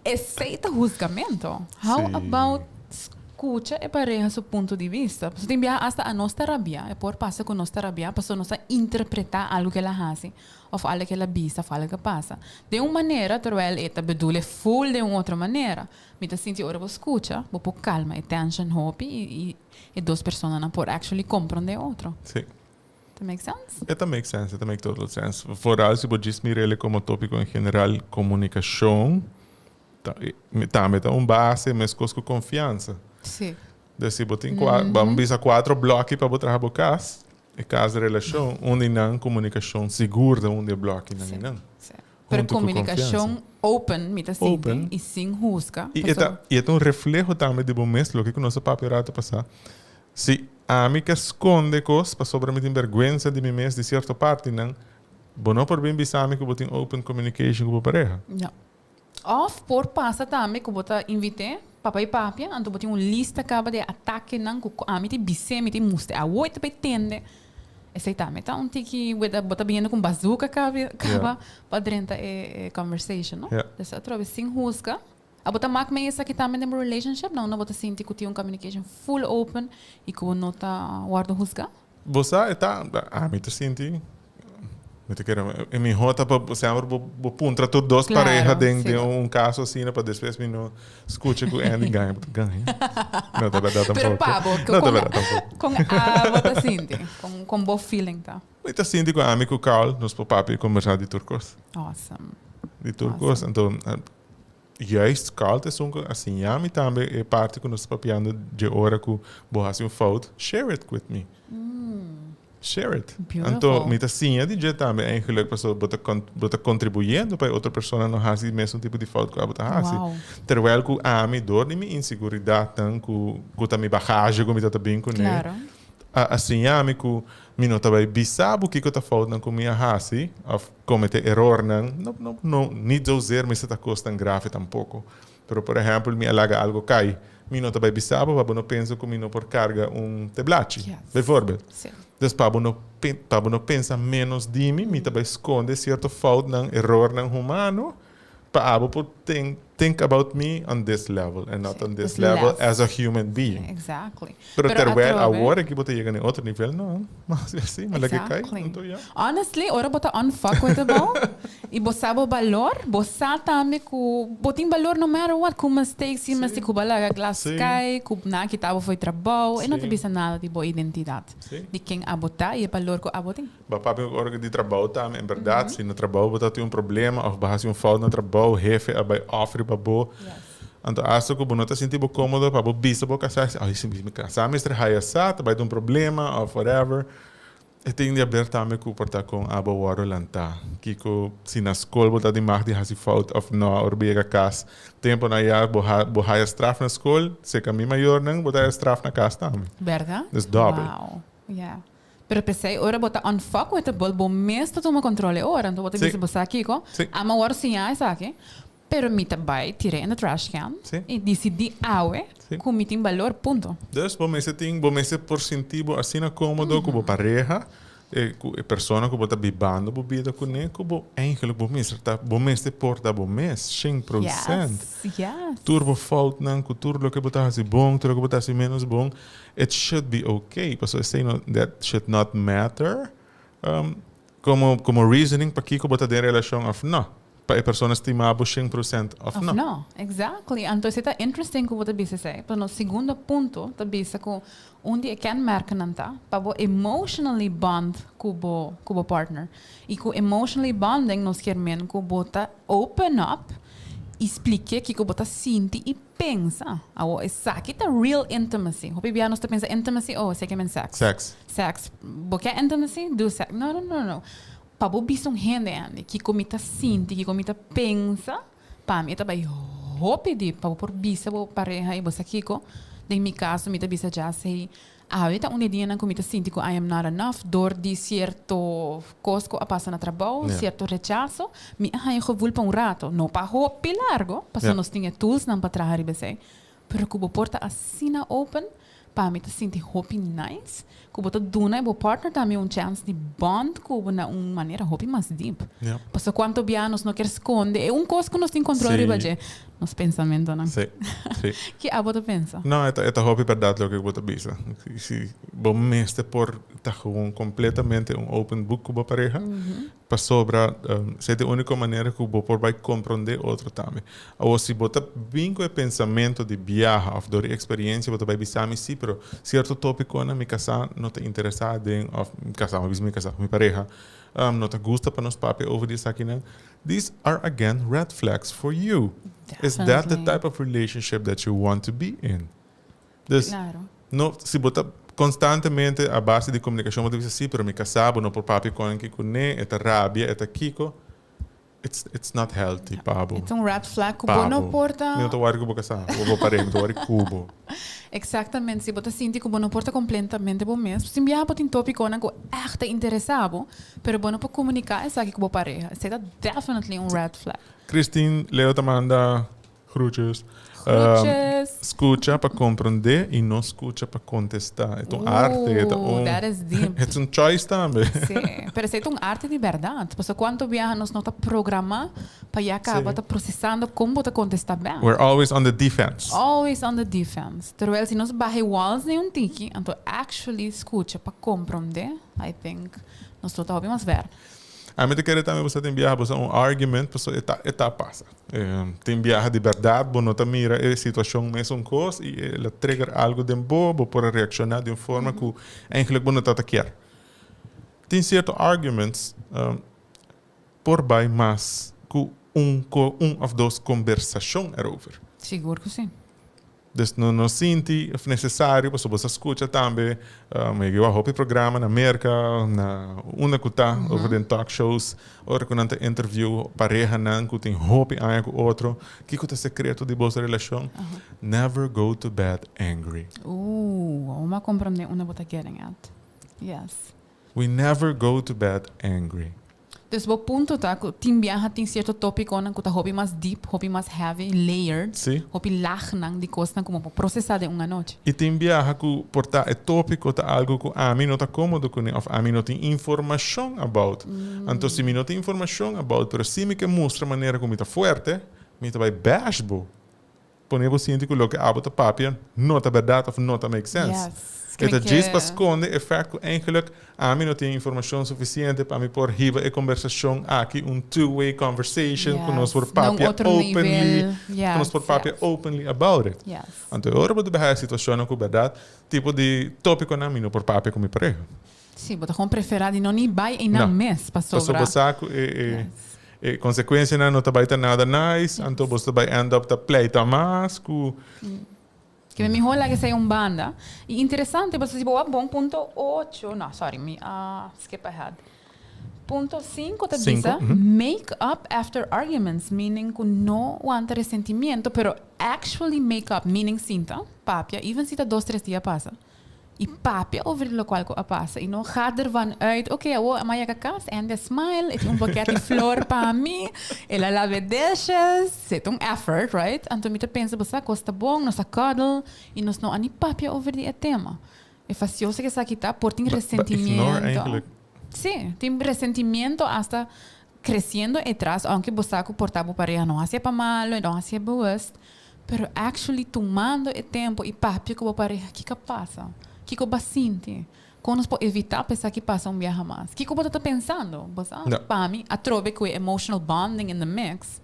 Esei ta huzgamento. How about skucha e pareha su punto di bista? Pasobra tin biaha asta anos ta rabiá, e por pasa ku nos ta rabiá pasobra nos ta interpretá algu ku el a hasi òf algu ku el a bisa òf algu ku a pasa den un manera terwijl e ta bedul e ful den un otro manera. Mi ta sinti ora bo scucha, bo por calma e tension hopi y e dos personanan por actually comprende otro. Sí. Ta make sense? E ta make sense, e ta make total sense. Vooral si bo djis mir'el como topico en general, comunicacion ta tambe ta un base mescos cu confiansa. Sí. Dus si bo tin cua, bamo bisa cuatro bloki pa bo traha bo cas, e cas di relacion, un di nan comunicacion sigur ta un di e blokinan Sí, nan. sí. Pero Hunto ku komunikashon konfiansa. open mi ta sinti Open. i sin husga. I e ta, i e ta un refleho tambe di bo mes, loke ku nos a papia rato pasá. Si ami ke skonde kos pasobra mi tin bèrgwensa di mi mes di sierto partinan, bo no por bin bisa mi ku bo tin open communication ku bo pareha. No. Òf por pasa tambe ku bo ta invit'é pa bai papia, anto bo tin un lista kaba di e atakenan ku ami tin bis'é, mi tin mustr'é. Awor e ta bai tende. Esei tambe ta un tiki with a bo ta biniendo con bazooka cabe caba pa drenta e e conversation, no? Ja. Dus atrobe sin husga. Abo ta mak mee esaki tambe den bo relationship? No, no bo ta sinti cu tin un communication full open y cu bo no ta wordo husga? Bo sa e ta, ami ta sinti, mi ta kere e miho ta pa semper bo bo puntra tur dos Claro, pareha den sí. den un caso asina pa despues mi no Scucha cu Andy gaña, bo ta gaña. No ta berdad Pero tampoco. pa bo, No ta con, berdad tampoco. con abo ta sinti? Con, con bo feeling ta? Mi ta sinti cu ami cu Carl nos por papia y conversa di tur cos. Awesome. Di tur cos. Awesome. Anto, juist Carl ta esun cu a siña mi tambe e parti cu nos ta papiando dje ora cu bo haci un fout, share it with me. Share it. Beautiful. Anto mi ta siña di dje tambe eigenlijk pasobra bo ta bo ta contribuyendo pa e otro persona no haci mesun tipo di fout cu abo ta haci. Wow. Terwijl cu ami door di mi insiguridadnan cu cu ta mi bagage cu mi ta ta bin cune Claro. a a siña mi cu mi no ta bay bisa bo kico ta foutnan cu mi a haci of comete erornan no no no niet zozeer mester ta cosnan grave tampoco. Pero por ehempel mi a laga algo cay, mi no ta bay bisa bo pa bo no pensa cu mi no por carga un teblachi, Yes. bijvoorbeeld. Sí. Dus pa bo no pa bo no pensa menos di mi, mi ta bay sconde cierto foutnan, erornan humano, pa abo por think think about me on this level and not Sí. on this Dus level less. as a human being. Exactly. Pero terwijl atrobe- awor aki bo ta yega na e otro nivel, no, mas así, mi a laga cay, Exactly. anto ya. Honestly, ora bo ta unfuckwithable y bo sa bo balor, bo sa tambe cu bo tin balor no matter what, cu mistakes, si mester cu bo a laga glas cay, cu nan a kita bo for di trabou, e no ta bisa nada di bo identidad, di ken abo ta y e balor cu abo tin. Bo papia cu ora di trabou tambe, en berdad, si na trabou bo ta tin un problema of bo haci un fout na trabou, hefe a bay off riba bo, anto hasta cu bo no ta sinti bo comodo pa bo bisa bo casa, ay si mi casa mester haya sa, ta bay ta un problema of whatever. E tin di haber tambe ku por ta kon abo wòrdu lantá. Kiko si na skol bo ta di mag di hasi fout òf nò ora bo yega kas. Temponan ya bo ha bo haya straf na skol, seka mi mayornan bo ta haya straf na kas tambe. Bèrdat? Dus dòbel. Wow. Ya. Pero p'esei ora bo ta unfuckwithable bo mes ta tuma kòntròl e ora. Anto bo ta bisa bo sa kiko, Ama wòrdu siñá esaki. Pero mi ta bai tir'é in the trash can i disidí awe ku mi tin balor, punto. Dus bo mester tin, bo mester por sinti bo asina kómodo ku bo pareha, e ku e persona ku bo ta bibando bo bida kuné, ku bo eigenlijk bo mester ta, bo mester por ta bo mes, 100%. Yes, yes. Tur bo foutnan, ku tur loke bo ta hasi bon, tur loke bo ta hasi ménos bon, it should be okay, pasobra esei no, that should not matter, Como como reasoning pakico bo ta den relacion of no. Pa e persona stima bo 100% of no. Of no, exactly. Anto esei ta interesting cu bo ta bisa esei. Pero nos segundo punto ta bisa cu un di e kenmerkennan ta pa bo emotionally bond cu bo cu bo partner. Y cu emotionally bonding nos kier men cu bo ta open up y spliké kico bo ta sinti y pensa. Awo esaki ta real intimacy. Hopi bia nos ta pensa intimacy, oh esaki men sex. Sex. Sex. Bo ke intimacy? Do sex. No, no, no, no. Pa bo bisa un hende, Andy, kiko mi ta sinti, kiko mi ta pensa, pa mi e ta bai hopi diep pa bo por bisa bo pareha y bo sa kiko. Den mi caso mi ta bisa Jess, hey, Awe ta un di e dianan ku mi ta sinti ku I am not enough dor di sierto kos ku a pasa na trabou, sierto rechaso. Mi a haña gevoel pa un rato, no pa hopi largo, pasobra nos tin e toolsnan pa traha riba esei, pero ku bo por ta asina open, pa mi ta sinti hopi nice, ku bo ta duna e bo partner tambe un chance di bond ku bo na un manera hopi mas deep. Pasobra kuantu bia nos no kier skonde e un kos ku nos tin kontrol riba dje. Nos pensamentonan. Sí, sí. Ki abo ta pensa? No, e ta, e ta hopi berdad loke bo ta bisa. Si bo mester por ta gewoon completamente un open book cu bo pareha, pasobra esei ta e unico manera cu bo por bai comprende otro tambe. Awor, si bo ta bin cu e pensamento di biaha of door di experiencia bo ta bai bisa mi si, pero cierto topiconan mi casa no ta interesa aden of mi casa, mi bisa mi casa, mi pareha no ta gusta pa nos papia over di esakinan. These are again red flags for you. Is that the type of relationship that you want to be in? Dus, no, si bo ta constantemente a base di comunicacion bo ta bisa si, pero mi casá, bo no por papia con ki cune, e ta rabia, e ta kiko. It's, it's not healthy pa bo. It's un red flag cu bo no por ta. Mi no ta worry cu bo casá, bo bo pareha, mi ta worry cu bo. Exactamente, si bo ta sinti cu bo no por ta completamente bo mes, sin biaha bo tin topiconan cu echt ta interesa bo, Pero bo no por comunica esaki cu bo pareha. Esey ta definitely un red flag. Christine Leo ta manda groetjes. Groetjes. Scucha pa comprende y no scucha pa contesta. E ta un arte. E ta un, that is deep. E ta un choice tambe. Sí, pero esey ta un arte di berdad. Pasobra cuanto biaha nos no ta programa pa ya caba ta procesando con bo ta contesta bek. We're always on the defense. Always on the defense. Terwijl si nos baha e walls den un tiki, anto actually scucha pa comprende, I think nos lo ta hopi mas ver. Ami ta kere tambe boso tin biaha boso un argument paso e ta e ta pasa. Tin biaha di berdad bo no ta mira e situacion mesun cos y e la trigger algo den bo, bo por a reacciona di un forma cu eigenlijk bo no ta ta kier. Tin cierto arguments por bay mas cu un un of dos combersacion erover. Sigur cu si. Dus no no sinti of necesario pasobra bo sa scucha tambe mi a hopi programa na Merca na unda cu ta over den talk shows ora cu nan ta interview parehanan cu tin hopi aña cu otro kico ta secreto di boso relacion never go to bed angry. Ooh, mi a comprende unda bo ta getting at. Yes. We never go to bed angry. Dus bo punto ta ku tin biaha tin sierto topikonan ku ta hopi mas deep, hopi mas heavy, layered, hopi lagnan di kosnan ku bo por prosesá den un anochi. I tin biaha ku por ta e topiko ta algu ku ami no ta komodo kuné òf ami no tin informashon about. Anto si mi no tin informashon about pero si mi ke mustra manera ku mi ta fuerte, mi ta bai bash bo. Pone bo sinti ku loke abo ta papia no ta bèrdat òf no ta make sense. E ta djis pa skonde e fèkt ku eigenlik ami no tin informashon sufisiente pa mi por hiba e kombersashon aki, un two-way conversation ku nos por papia openly, ku nos por papia openly about it. Anto e ora bo ta bai haya situashonnan ku bèrdat tipo di topikonan mi no por papia ku mi pareha. Sí, bo ta gewoon preferá di no ni bai einan mes pasobra. Pasobra bo sa ku e e konsekuensianan no ta bai ta nada nice, anto bo ta bai end up ta pleita mas ku. Ke mihó laga esei un banda. I interesante, pasobra si bo wak bon punto ocho, no, sorry, mi a skip ahead. Punto sinku ta bisa, make up after arguments, meaning ku no wanta resentimiento, pero actually make up, meaning sinta, papia, even si ta dos, tres dia pasa. I papia over di lokual ku a pasa i no gaat ervan uit, oké, awor a yega kas, Andy a smile, e tin un boket di flor pa mi, el a laba e dishes, e ta un effort, right? Anto mi ta pensa, bo sa, kos ta bon, nos a cuddle i nos no a ni papia over di e tema. E fastioso ku esaki ta, por tin resentimiento. Sí, tin resentimiento asta creciendo etras, aunke bo sa ku por ta bo pareha no hacié pa malo, e no hacié bewust. Pero actually tumando e tempo y papia cu bo pareha kico a pasa, kico bo a sinti, con nos por evita pa esaki pasa un biaha mas, kico bo ta ta pensando, bo sa? Pa mi atrobe cu e emotional bonding in the mix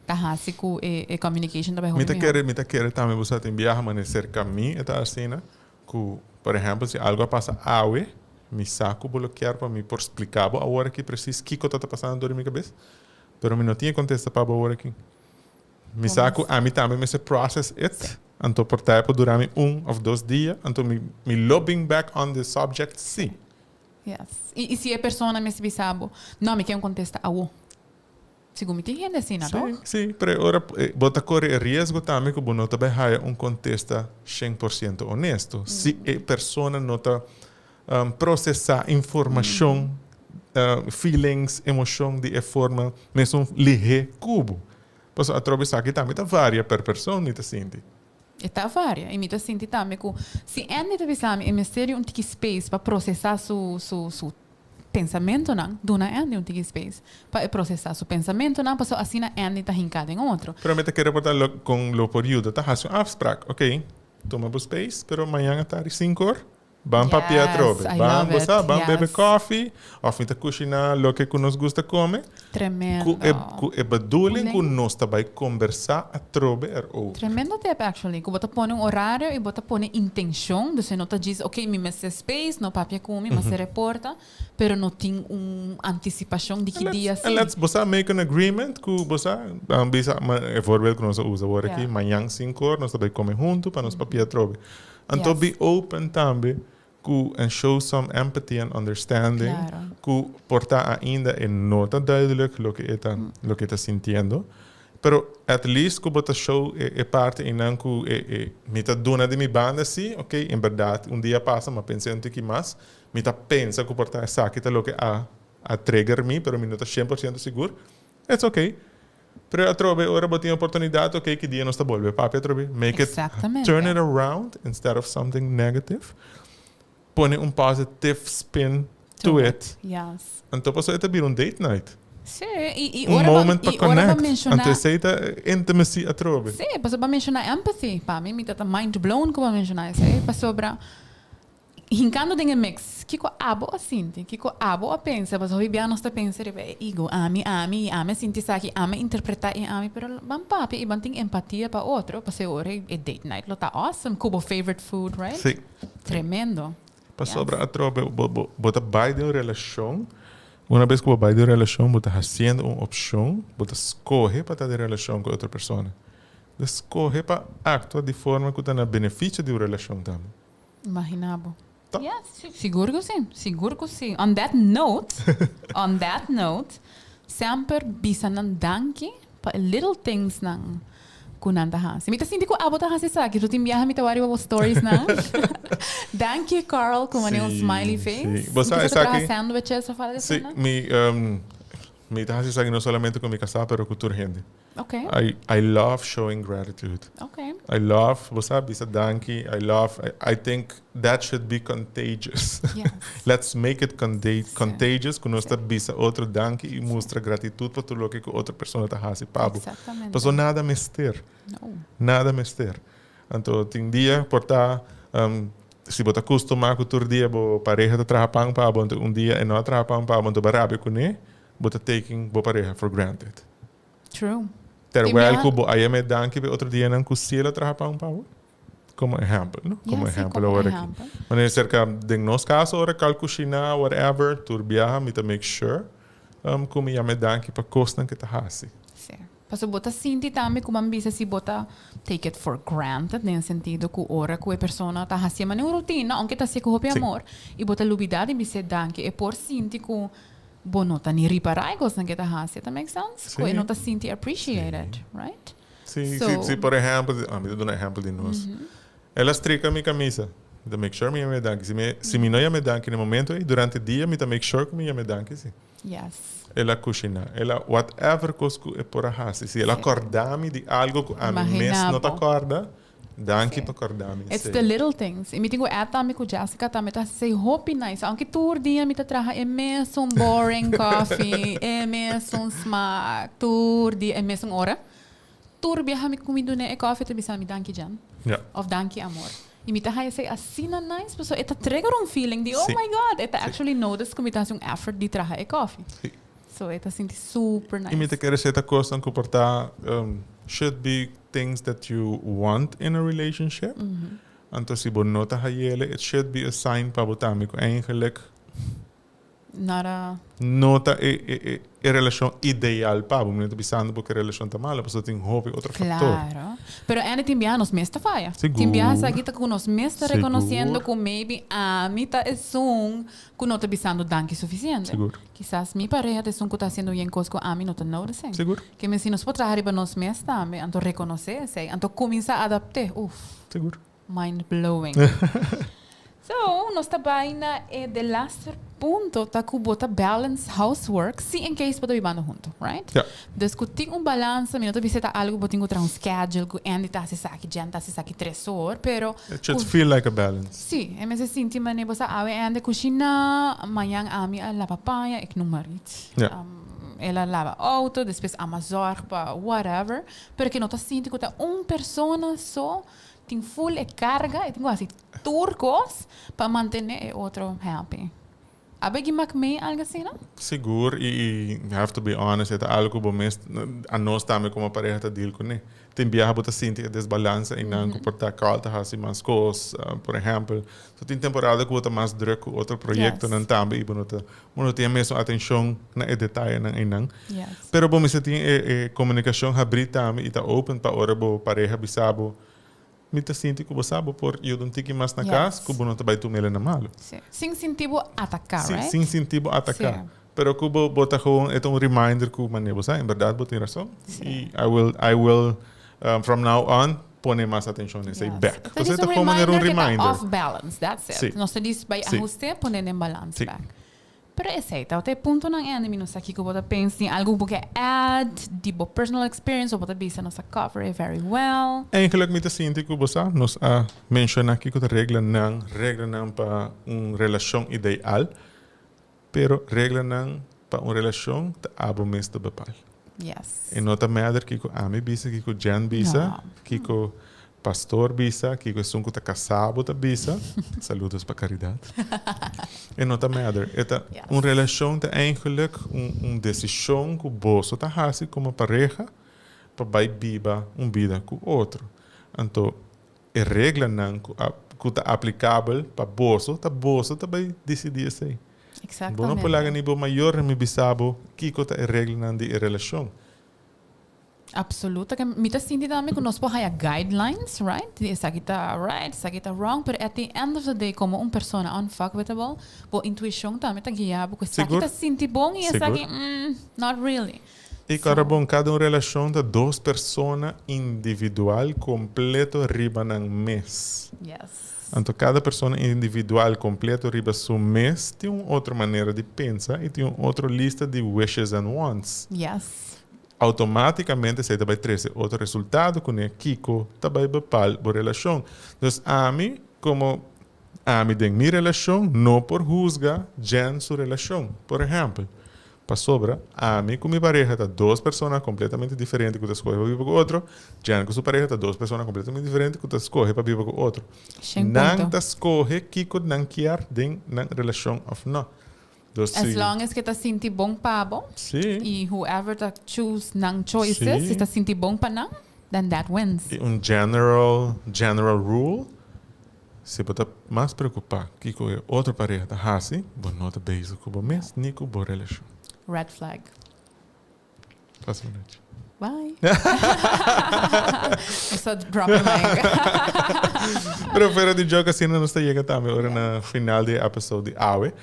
ta haci cu e communication ta bay hopi Mi ta kere, mi ta kere tambe bo sa tin biaha manera cerca mi e ta asina cu por ehempel si algo a pasa awe mi sa cu bo lo kier pa mi por splica bo awor aki precies kico ta ta pasando door di mi cabes pero mi no tin e contesta pa bo awor aki. Mi sa ku ami tambe mester process it, anto por ta e por dura mi un of dos dia, anto mi mi lo bin back on the subject si. Yes. I i si e persona mester bisa bo, no mi ke un kontesta awo. Sigur mi tin hende asina, Sí, toch? sí, pero e ora bo ta kore e riesgo tambe ku bo no ta bai haya un kontesta 100% honesto. Si e persona no ta procesa informashon, feelings, emoshon di e forma mesun lihé ku bo. Pasobra atrobe esaki tambe ta varia per persoon, mi ta sinti. E ta varia i mi ta sinti tambe ku si Andy ta bisa mi e mester di un tiki space pa procesa su su su pensamentonan, duna Andy un tiki space pa e procesa su pensamentonan pasobra asina Andy ta hinká den otro. Pero mi ta kere por ta lo kon lo por yuda ta hasi un afspraak, ok, tuma bo space pero mañan atardi sinku or Ban papia atrobe. Ban, bo sa, ban bebe koffie of mi ta kushiná loke ku nos gusta kome. Tremendo. Ku e, ku e bedoeling ku nos ta bai kombersá atrobe erover. Tremendo tip actually. Ku bo ta pone un orario i bo ta pone intenshon. Dus e no ta djis, ok, mi mester space, no papia ku mi, mester reporta. Pero no tin un antisipashon di ki dia si. And let's, bo sa, make an agreement ku, bo sa, bisa, e voorbeeld ku nos a usa awor aki, mañan sinkor nos ta bai kome huntu pa nos papia atrobe. Anto be open tambe ku and show some empathy and understanding ku por ta ainda e no ta duidelijk loke e ta loke e ta sintiendo pero at least ku bo ta show e e parti einan ku e e mi ta duna di mi banda si ok en berdad un dia pasa mi a pensa un tiki mas mi ta pensa ku por ta esaki ta loke a a trigger mi pero mi no ta 100% sigur it's ok. Pero atrobe ora bo tin oportunidad, ok, ki dia nos ta bolbe papia atrobe. Make it, turn it around instead of something negative. Pone un positive spin to it. Yes. Anto pasobra e ta bira un date night. Sí, y, y Un ora moment ba, pa y ora ba connect. menciona Anto esey ta intimacy atrobe. Sí, pasobra ba menciona empathy. Pa mi, mi ta ta mind blown cu bo a menciona esey. Pasobra Hinkando den e mix, kiko abo a sinti? Kiko abo a pensa? Pasobra hopi bia nos ta pensa riba e ego, ami, ami, i ami a sinti esaki, ami a interpreta i ami, pero ban papia i ban tin empatia pa otro, pasobra ora e date night lo ta awesome, ku bo favorite food, right? Sí. Tremendo. Pasobra atrobe bo bo bo ta bai den un relashon, una bes ku bo bai den un relashon bo ta hasiendo un opshon, bo ta skohe pa ta den relashon ku e otro persona. Bo ta skohe pa aktua di forma ku ta na benefisio di un relashon tambe. Imagina bo. Ta. Yes, sigur ku si, sigur ku si. On that note, on that note, semper bisa nan danki pa e little things nan ku nan ta hasi. Mi ta sinti ku abo ta hasi esaki, so tin biaha mi ta wak riba bo stories nan. Danki Carl ku mane un smiley face. Si, bo sa Mi ta traha esaki. sandwiches of algo Si, asina. mi, mi ta hasi esaki no solamente ku mi kasá pero ku tur hende. Okay. I, I love showing gratitude. Okay. I love, bo sa, bisa danki. I love, I, I think that should be contagious. Yes. Let's make it contagious ku nos ta bisa otro danki i mustra gratitud pa tur loke ku otro persona ta hasi pa bo. Exactamente. Pasobra nada mester. No. Nada mester. Anto tin dia por ta, si bo ta kustumá ku tur dia bo pareha ta traha pan pa bo, anto un dia e no a traha pan pa bo, anto bo a rabia kuné, bo ta taking bo pareha for granted. True. Terwijl ku bo a yama e danki pa e otro dianan ku si el a traha pan pa bo. Komo ehèmpel, no? Komo ehèmpel awor aki. Manera serka den nos kaso ora kal kushiná, whatever, tur biaha mi ta make sure ku mi yama e danki pa kosnan ku e ta hasi. Sí. Pasobra bo ta sinti tambe ku bo bisa si bo ta take it for granted den sentido ku ora ku e persona ta hasié manera un rutina, aunke ta hasié ku hopi amor, i bo ta lubidá di bis'é danki, e por sinti ku bo no ta ni ripará e kosnan ku e ta hasi. Ta make sense? Ku e no ta sinti appreciated, right? Sí, sí, sí, por ehèmpel, mi ta duna ehèmpel di nos. El a strika mi camisa. Mi ta make sure mi yam'é danki. Si mi, si mi no yam'é danki na e momento ei, durante dia mi ta make sure ku mi yam'é danki si. Yes. El a kushiná, el a whatever kos ku e por a hasi. Si el a kòrda mi di algo ku ami mes no ta kòrda, danki pa kòrda mi esei. It's the little things. I mi tin ku add tambe ku Jessica tambe ta hasi esei hopi nice. Aunke tur dia mi ta traha e mesun boring coffee, e mesun smaak, tur dia e mesun ora. Tur biaha mi ku mi dun'é e kòfi e ta bisa mi danki Jan. Ja. Òf danki amor. I mi ta haña esei asina nice pasobra e ta trigger un feeling di oh my God e ta actually notice ku mi ta hasi un effort di traha e kòfi. Sí. So e ta sinti super nice. I mi ta kere esei ta kosnan ku por ta should be things that you want in a relationship. Anto si bo no ta hayele it should be a sign pa bo tambe ku eigenlijk Not a. No ta e e e relashon ideal pa bo. Mi no ta bisando bo ku e relashon ta malo, pasobra tin hopi otro faktor. Claro. Pero Andy tin biaha nos mes ta faya. Sigur. Tin biaha esaki ta ku nos mes ta rekonosiendo ku maybe ami ta esun ku no ta bisando danki sufisiente. Sigur. Kisas mi pareha ta esun ku ta hasiendo yen kos ku ami no ta noticing. Sigur. Ke men si nos por traha riba nos mes tambe, anto rekonosé esei, anto kuminsá adapt'é. Uf. Sigur. Mind blowing. So, nos ta bai na e delaster punto ta ku bo ta balance housework si in case bo ta bibando hunto, right? Ja. Dus ku tin un balansa, mi no ta bisa ta algo bo tin ku traha un schedule ku Andy ta hasi esaki, Jen ta hasi esaki tres or, pero It should feel like a balance. Si, e mester sinti manera bo sa awe Andy kushiná, mañan ami a laba paña, ik noem maar iets. Ja. El a laba auto, despues ama zorg pa whatever, pero ke no ta sinti ku ta un persona so Tin full e carga, e tin cu haci tur cos pa mantene e otro happy. A begi mak mee algo asina? Sigur, y y have to be honest, e ta algo cu bo mes, anos tambe como pareha ta deal cune. Tin biaha bo ta sinti e desbalansa eynan cu por ta Carl ta haci mas cos, por ehempel. So tin temporada cu bo ta mas druk cu otro proyectonan tambe y bo no ta, bo no tin e mesun atencion na e detayenan eynan. Pero bo mester tin e e comunicacion habri tambe y ta open pa ora bo pareha bisa bo, Mi ta sinti cu bo sa bo por yuda un tiki mas na cas cu bo no ta bay tum'el na malo. Sí. Sin sinti bo ataca, Sí, right? sin sinti bo ataca. Sí. Pero cu bo bo ta gewoon e ta un reminder cu mane bo sa en berdad bo tin rason Sí. y I will I will from now on pone mas atencion na esey Yes. bek. Ta Entonces djis e ta un gewoon manera un reminder cu ta reminder. off balance, that's it. Sí. Nos ta djis bay Sí. ahuste pone den balance Sí. bek. Pero esei tabata e puntonan Andy, mi no sa kiko bo ta pensa, tin algu ku bo ke add di bo personal experience o bo ta bisa nos a cover it very well? Eigenlijk mi ta sinti ku bo sa, nos a menshoná kiko ta reglanan, reglanan pa un relashon ideal, pero reglanan pa un relashon ta abo mes ta bepal. Yes. E no ta matter kiko ami bisa, kiko Jen bisa, No. kiko Pastor bisa, kiko esun ku ta kasá bo ta bisa, saludos pa Caridad, e no ta matter. E ta un relashon ta eigenlijk un un desishon ku boso ta hasi komo pareha pa bai biba un bida ku otro. Anto e reglanan ku a ku ta aplikabel pa boso ta boso ta bai disidí esei. Bo no por laga ni bo mayornan mi bisa bo kiko ta e reglanan di e relashon. Absoluto. Mi ta sinti tambe ku nos por haya guidelines, right? Di esaki ta right, esaki ta wrong, pero at the end of the day komo un persona unfuckwithable, bo intuishon tambe ta guia bo ku esaki ta sinti bon i esaki mm, not really. I kòrda bon, kada un relashon ta dos persona individual kompleto riba nan mes. Yes. Anto kada persona individual kompleto riba su mes tin un otro manera di pensa i tin un otro lista di wishes and wants. Yes. Automáticamente esei ta bai trese otro resultado kuné kiko ta bai bepal bo relashon. Dus ami komo ami den mi relashon no por husga Jen su relashon, por ehèmpel. Pasobra ami ku mi pareha ta dos persona kompletamente diferente ku ta skohe pa biba ku otro, Jen ku su pareha ta dos persona kompletamente diferente ku ta skohe pa biba ku otro. Nan ta skohe kiko nan kier den nan relashon òf no. Dus As long as ke ta sinti bon pa bo Sí. y whoever ta choose nan choices, Sí. si ta sinti bon pa nan, then that wins. Y un general, general rule, si bo ta mas preocupa kico e otro pareha ta haci, bo no ta bezig cu bo mes ni cu bo relacion. Red flag. Pasa un nochi. Bye. Nos a drop the mic. Pero fuera di joke asina nos ta yega tambe ora na final di e episode di awe.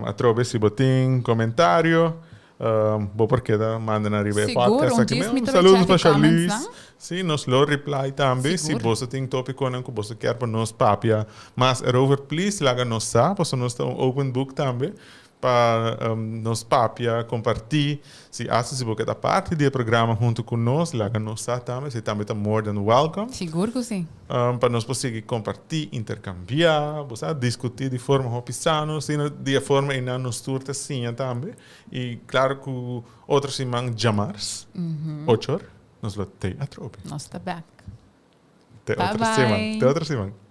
Atrobe si bo tin comentario bo por keda manda nan riba e Sigur, podcast un aki djis mes. mi ta bay Saludos check pa e comments Charlize. nan. Si, nos lo reply tambe. Si Sigur. boso tin topiconan cu boso kier pa nos papia mas erover please laga nos sa pasobra nos ta un open book tambe. Pa nos papia, comparti. Si hasta si bo ke ta parti di e programa hunto cu nos, laga nos sa tambe. Esey tambe ta more than welcome. Sigur cu si. Pa nos por sigui comparti, intercambia, bo sa, discuti di forma hopi sano. Asina di e forma eynan nos tur ta siña tambe. Y claro cu otro siman djamars, ocho or, nos lo tey atrobe. Nos ta back. Te Bye otro siman. bye. Te otro siman.